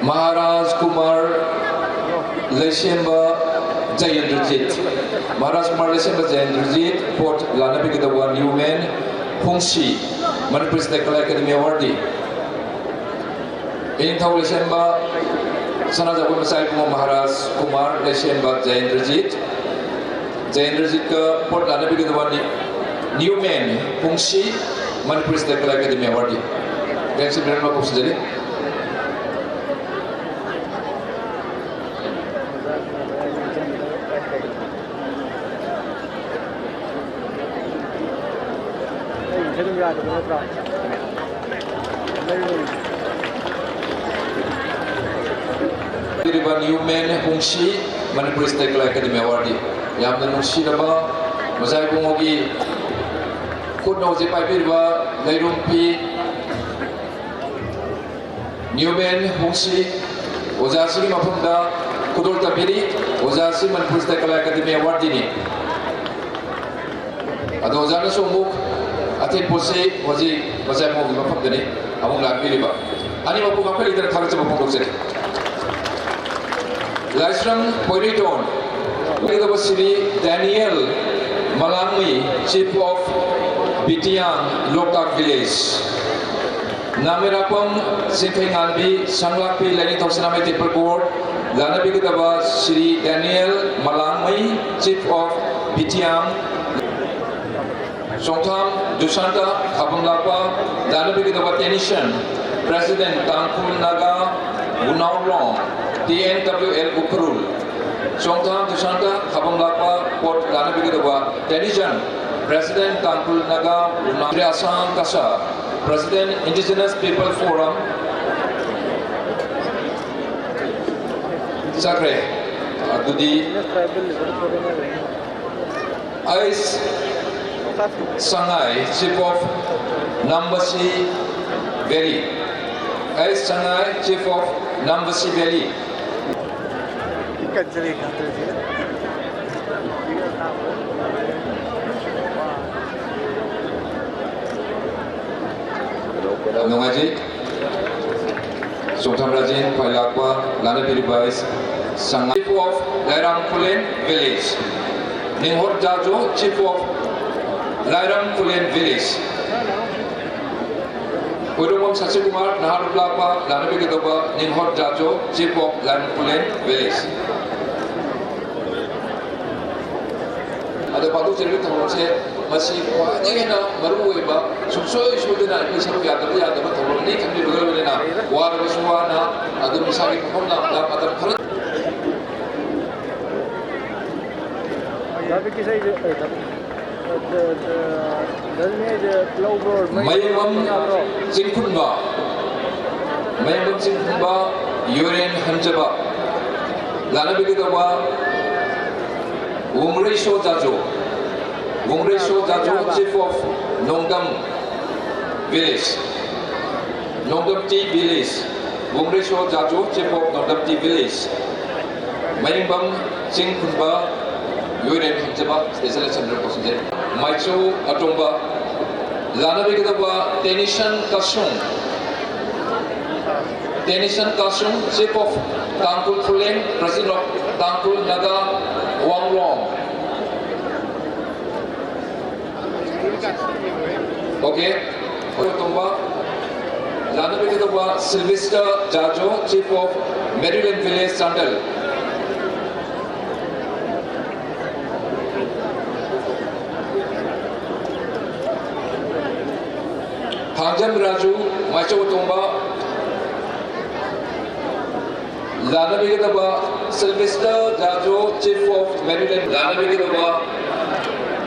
ꯃꯍꯥꯔꯥꯖ ꯀꯨꯃꯥꯔ ꯂꯩꯁꯦꯝꯕ ꯖꯌꯦꯟꯗ꯭ꯔꯖꯤꯠ꯫ ꯃꯍꯥꯔꯥꯖ ꯀꯨꯃꯥꯔ ꯂꯩꯁꯦꯝꯕ ꯖꯌꯦꯟꯗ꯭ꯔꯖꯤꯠ, ꯄꯣꯠ ꯂꯥꯟꯅꯕꯤꯒꯗꯧꯕ ꯅ꯭ꯌꯨꯃꯦꯟ ꯍꯨꯡꯁꯤ, Manipur State Kala Academy Awardee꯫ ꯏꯅꯤꯡꯊꯧ ꯂꯩꯁꯦꯝꯕ ꯁꯅꯥꯖꯥꯎꯕ ꯃꯆꯥ ꯏꯕꯨꯡꯉꯣ ꯃꯍꯥꯔꯥꯖ ꯀꯨꯃꯥꯔ ꯂꯩꯁꯦꯝꯕ ꯖꯌꯦꯟꯗ꯭ꯔꯖꯤꯠ, ꯖꯌꯦꯟꯗ꯭ꯔꯖꯤꯠꯀ ꯄꯣꯠ ꯂꯥꯟꯅꯕꯤꯒꯗꯕ ꯅꯤ-, ꯅ꯭ꯌꯨꯃꯦꯟ ꯍꯨꯡꯁꯤ, Manipur State Kala Academy Awardee꯫ ꯂꯦꯡꯁꯤꯟꯕꯤꯔꯝꯅꯕ ꯀꯧꯁꯤꯟꯖꯔꯤ꯫ ꯑꯩ ꯑꯗꯨꯝ ꯌꯥꯗꯕ ꯅꯠꯇ꯭ꯔꯣ? ꯄꯤꯔꯤꯕ ꯅ꯭ꯌꯨꯃꯦꯟ ꯍꯨꯡꯁꯤ, Manipur State Kala Academy Awardee꯫ ꯌꯥꯝꯅ ꯅꯨꯡꯁꯤꯔꯕ ꯃꯆꯥ ꯏꯕꯨꯡꯉꯣꯒꯤ ꯈꯨꯠꯅ ꯍꯧꯖꯤꯛ ꯄꯥꯏꯕꯤꯔꯤꯕ ꯂꯩꯔꯨꯝ ꯐꯤ, ꯅ꯭ꯌꯨꯃꯦꯟ ꯍꯨꯡꯁꯤ ꯑꯣꯖꯥꯁꯤꯒꯤ ꯃꯐꯝꯗ ꯈꯨꯗꯣꯜ ꯇꯝꯕꯤꯔꯤ꯫ ꯑꯣꯖꯥꯁꯤ Manipur State Kala Academy Awardee ꯅꯤ꯫ ꯑꯗꯣ ꯑꯣꯖꯥꯅꯁꯨ ꯑꯃꯨꯛ ꯑꯊꯦꯟ ꯄꯣꯠꯁꯤ ꯍꯧꯖꯤꯛ ꯃꯆꯥ ꯏꯕꯨꯡꯉꯣꯒꯤ ꯃꯐꯝꯗꯅꯤ ꯑꯃꯨꯛ ꯂꯥꯛꯄꯤꯔꯤꯕ꯫ ꯑꯅꯤꯃꯛꯄꯨ ꯉꯥꯛꯄꯤꯔꯤꯗꯅ ꯊꯥꯒꯠꯆꯕ ꯐꯣꯡꯗꯣꯛꯆꯔꯤ꯫ Laisram Poiriton, Shri Daniel Malangmei, Chief of Bitiang, Loktak Village. Namirapam Singkhai Nganbi, Sanglakpi Learning Thousand Amai Temple Board, Lanabi Kedaba Shri Daniel Malangmei, Chief of Bitiang, Songtham Dushanta Khabamlakpa, Lanabi Kedaba Technician, President Tangkhul Naga Wunaulong, T N W L Ukhrul. Songtham Dushanta Khabamlakpa, Port Lanabi Kedaba Technician, President Tangkhul Naga Wunaulong, Asang Kasa, President Indigenous People Forum, Sakre, ꯑꯗꯨꯗꯤ ꯑꯩꯁ ꯁꯉꯥꯏ, Chief of Nambashi Valley. H Sangai, Chief of Nambashi Valley. ꯌꯥꯝ ꯅꯨꯡꯉꯥꯏꯖꯩ꯫ ꯆꯣꯡꯊꯝ ꯔꯥꯖꯦꯟ ꯈ꯭ꯋꯥꯏꯂꯥꯛꯄ ꯂꯥꯅꯕꯤꯔꯤꯕ ꯑꯩ ꯁꯉꯥꯏ꯫ Chief of Lairam Khullen Village. ꯅꯤꯡꯍꯣꯠ ꯖꯥꯖꯣ, Chief of Lairam Khullen Village. ꯈꯣꯏꯔꯣꯡꯕꯝ ꯁꯁꯤꯀꯨꯃꯥꯔ ꯅꯍꯥꯔꯣꯜ ꯂꯥꯛꯄ ꯂꯥꯅꯕꯤꯒꯗꯧꯕ ꯅꯤꯡꯍꯣꯠ ꯖꯥꯖꯣ, Chief of Lairam Khullen Village. ꯑꯗꯣ ꯄꯥꯡꯊꯣꯛꯆꯔꯤꯕ ꯊꯧꯔꯝꯁꯦ ꯃꯁꯤ ꯈ꯭ꯋꯥꯏꯗꯒꯤ ꯍꯦꯟꯅ ꯃꯔꯨ ꯑꯣꯏꯕ, ꯁꯨꯡꯁꯣꯏ ꯁꯣꯏꯗꯅ ꯑꯩꯈꯣꯏ ꯁꯔꯨꯛ ꯌꯥꯗꯕ ꯌꯥꯗꯕ ꯊꯧꯔꯝꯅꯤ ꯈꯟꯕꯤꯕꯒ ꯂꯣꯏꯅꯅ ꯋꯥꯔꯕꯁꯨ ꯋꯥꯅ ꯑꯗꯨꯝ ꯏꯁꯥꯒꯤ ꯐꯝꯐꯝ ꯂꯥꯛꯄꯗ ꯃꯇꯝ ꯈꯔ ꯃꯌꯦꯡꯕꯝ ꯆꯤꯡꯈꯨꯟꯕ, ꯃꯌꯦꯡꯕꯝ ꯆꯤꯡꯈꯨꯟꯕ ꯌꯨꯔꯦꯟ ꯍꯟꯖꯕ ꯂꯥꯅꯕꯤꯒꯗꯧꯕ ꯋꯨꯡꯔꯩꯁꯣ ꯖꯥꯖꯣ, ꯋꯨꯡꯔꯩꯁꯣ ꯖꯥꯖꯣ, Chief of Nongdam Village, Nongdam Tea Village, ꯋꯨꯡꯔꯩꯁꯣ ꯖꯥꯖꯣ, Chief of Nongdam Tea Village, ꯃꯌꯦꯡꯕꯝ ꯆꯤꯡ ꯈꯨꯟꯕ ꯌꯨꯔꯦꯟ ꯍꯟꯖꯕ special election ꯀꯧꯁꯤꯟꯖꯩ꯫ ꯃꯥꯏꯆꯧ ꯑꯇꯣꯝꯕ ꯂꯥꯅꯕꯤꯒꯗꯧꯕ ꯇꯦꯅꯤꯁꯟ ꯀꯁꯨꯡ꯫ Tenison Kasung, Chief of Tangkhul Khullen, President of Tangkhul Naga Wangrong. Okay. Tongba, Lanabi Kitoba, Sylvester Jajo, Chief of Maryland Village, Chandel. Thangjam Raju, Maichou Tongba, Lanabi Kitoba, Sylvester Jajo, Chief of Maryland, Lanabi Kitoba,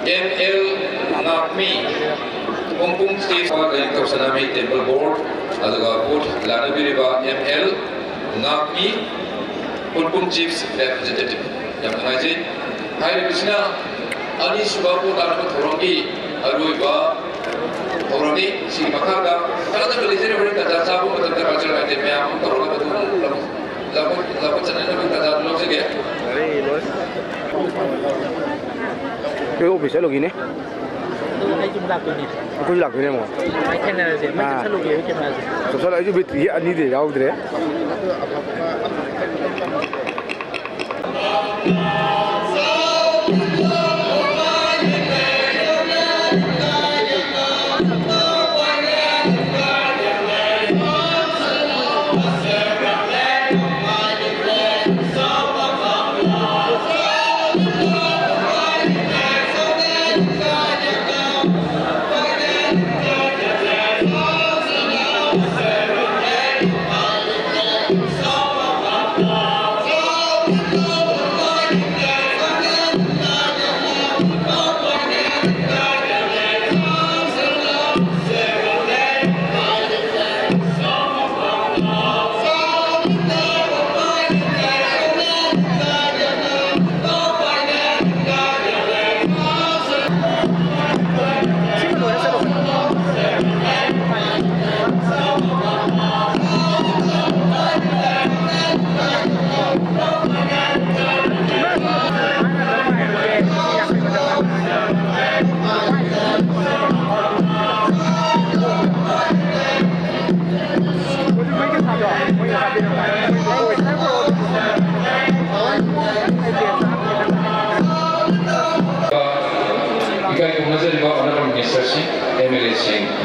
M L Ngakmi, Pungpung Chief, Kayang Tausanami Temple Board, ꯑꯗꯨꯒ ꯄꯣꯠ ꯂꯥꯛꯅꯕꯤꯔꯤꯕ M L ꯉꯥꯛꯃꯤ, ꯄꯨꯟꯄꯨꯡ Chiefs Representative꯫ ꯌꯥꯝ ꯅꯨꯡꯉꯥꯏꯖꯩ꯫ ꯍꯥꯏꯔꯤꯕꯁꯤꯅ ꯑꯅꯤꯁꯨꯕ ꯄꯣꯠ ꯂꯥꯛꯅꯕ ꯊꯧꯔꯝꯒꯤ ꯑꯔꯣꯏꯕ ꯊꯧꯔꯝꯅꯤ꯫ ꯁꯤꯒꯤ ꯃꯈꯥꯗ ꯀꯥꯟꯅꯕ ꯂꯩꯖꯔꯤꯕ ꯍꯣꯔꯦꯟ ꯇꯥꯟꯖꯥ ꯆꯥꯕ ꯃꯇꯝꯗ cultural item ꯃꯌꯥꯝ ꯑꯃ ꯇꯧꯔꯒ ꯃꯗꯨ ꯂꯧ-, ꯂꯧꯈꯠ-, ꯂꯧꯈꯠꯆꯅꯅꯕꯒꯤ ꯇꯥꯟꯖꯥꯗꯨ ꯂꯧꯖꯒꯦ꯫ ꯑꯩꯈꯣꯏ ꯑꯣꯐꯤꯁ ꯆꯠꯂꯨꯈꯤꯅꯤ꯫ ꯑꯩ ꯁꯨꯝ ꯂꯥꯛꯇꯣꯏꯅꯦ꯫ ꯑꯩꯈꯣꯏꯁꯨ ꯂꯥꯛꯇꯣꯏꯅꯦ ꯑꯃꯨꯛ꯫ ꯑꯩ ꯊꯦꯡꯅꯔꯁꯦ꯫ ꯃꯩ ꯑꯥ꯫ ꯆꯠꯁꯜꯂꯨꯒꯦ, ꯑꯩ ꯀꯦꯃꯦꯔꯥꯁꯦ꯫ ꯆꯠꯁꯜꯂꯣ, ꯑꯩꯁꯨ ꯕꯤꯠ ꯑꯅꯤꯗꯤ ꯌꯥꯎꯗ꯭ꯔꯦ꯫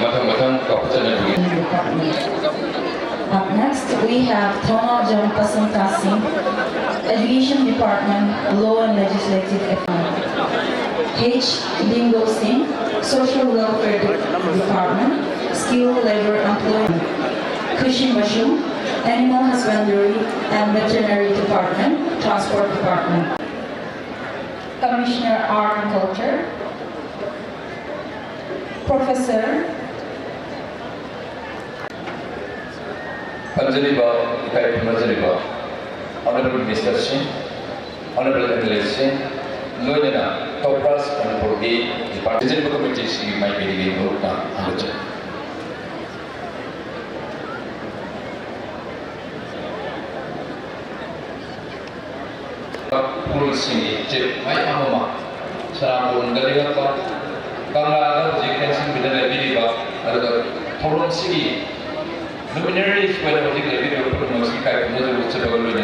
ꯃꯊꯪ ꯃꯊꯪ ꯀꯧꯈꯠꯆꯅꯕꯤꯒꯤ꯫ Department. Up next, we have Thona Jampasanta Singh, Education Department, Law and Legislative Affairs. H. Bingo Singh, Social Welfare De- Department, Skill, Labor, Employment. Khushi Mashum, Animal Husbandry and Veterinary Department, Transport Department. Commissioner Art and Culture, Professor ꯐꯝꯖꯔꯤꯕ, ꯏꯀꯥꯏ ꯈꯨꯝꯅꯖꯔꯤꯕ Honorable Minister ꯁꯤꯡ, Honorable M L A ꯁꯤꯡ, ꯂꯣꯏꯅꯅ ꯀꯧꯕ꯭ꯔꯥꯁ ꯃꯅꯤꯄꯨꯔꯒꯤ Department Committee ꯁꯤꯒꯤ ꯃꯥꯏꯀꯩꯗꯒꯤ ꯃꯔꯨꯞꯅ ꯊꯥꯒꯠꯆꯔꯤ꯫ ꯎꯈ꯭ꯔꯨꯜꯁꯤꯡꯒꯤ chief ꯃꯌꯥꯝ ꯑꯃ ꯁꯅꯥꯃꯣꯟꯗ ꯂꯩꯉꯥꯛꯄ ꯀꯪꯂꯥꯗ ꯍꯧꯖꯤꯛ ꯇꯦꯟꯁꯤꯟꯕꯤꯗ ꯂꯩꯕꯤꯔꯤꯕ, ꯑꯗꯨꯒ ꯊꯧꯔꯝꯁꯤꯒꯤ luminaries ꯑꯣꯏꯅ ꯍꯧꯖꯤꯛ ꯂꯩꯕꯤꯔꯤꯕ ꯄꯨꯝꯅꯃꯛꯁꯤ ꯏꯀꯥꯏ ꯈꯨꯝꯅꯖꯕ ꯎꯠꯆꯕꯒ ꯂꯣꯏꯅꯅ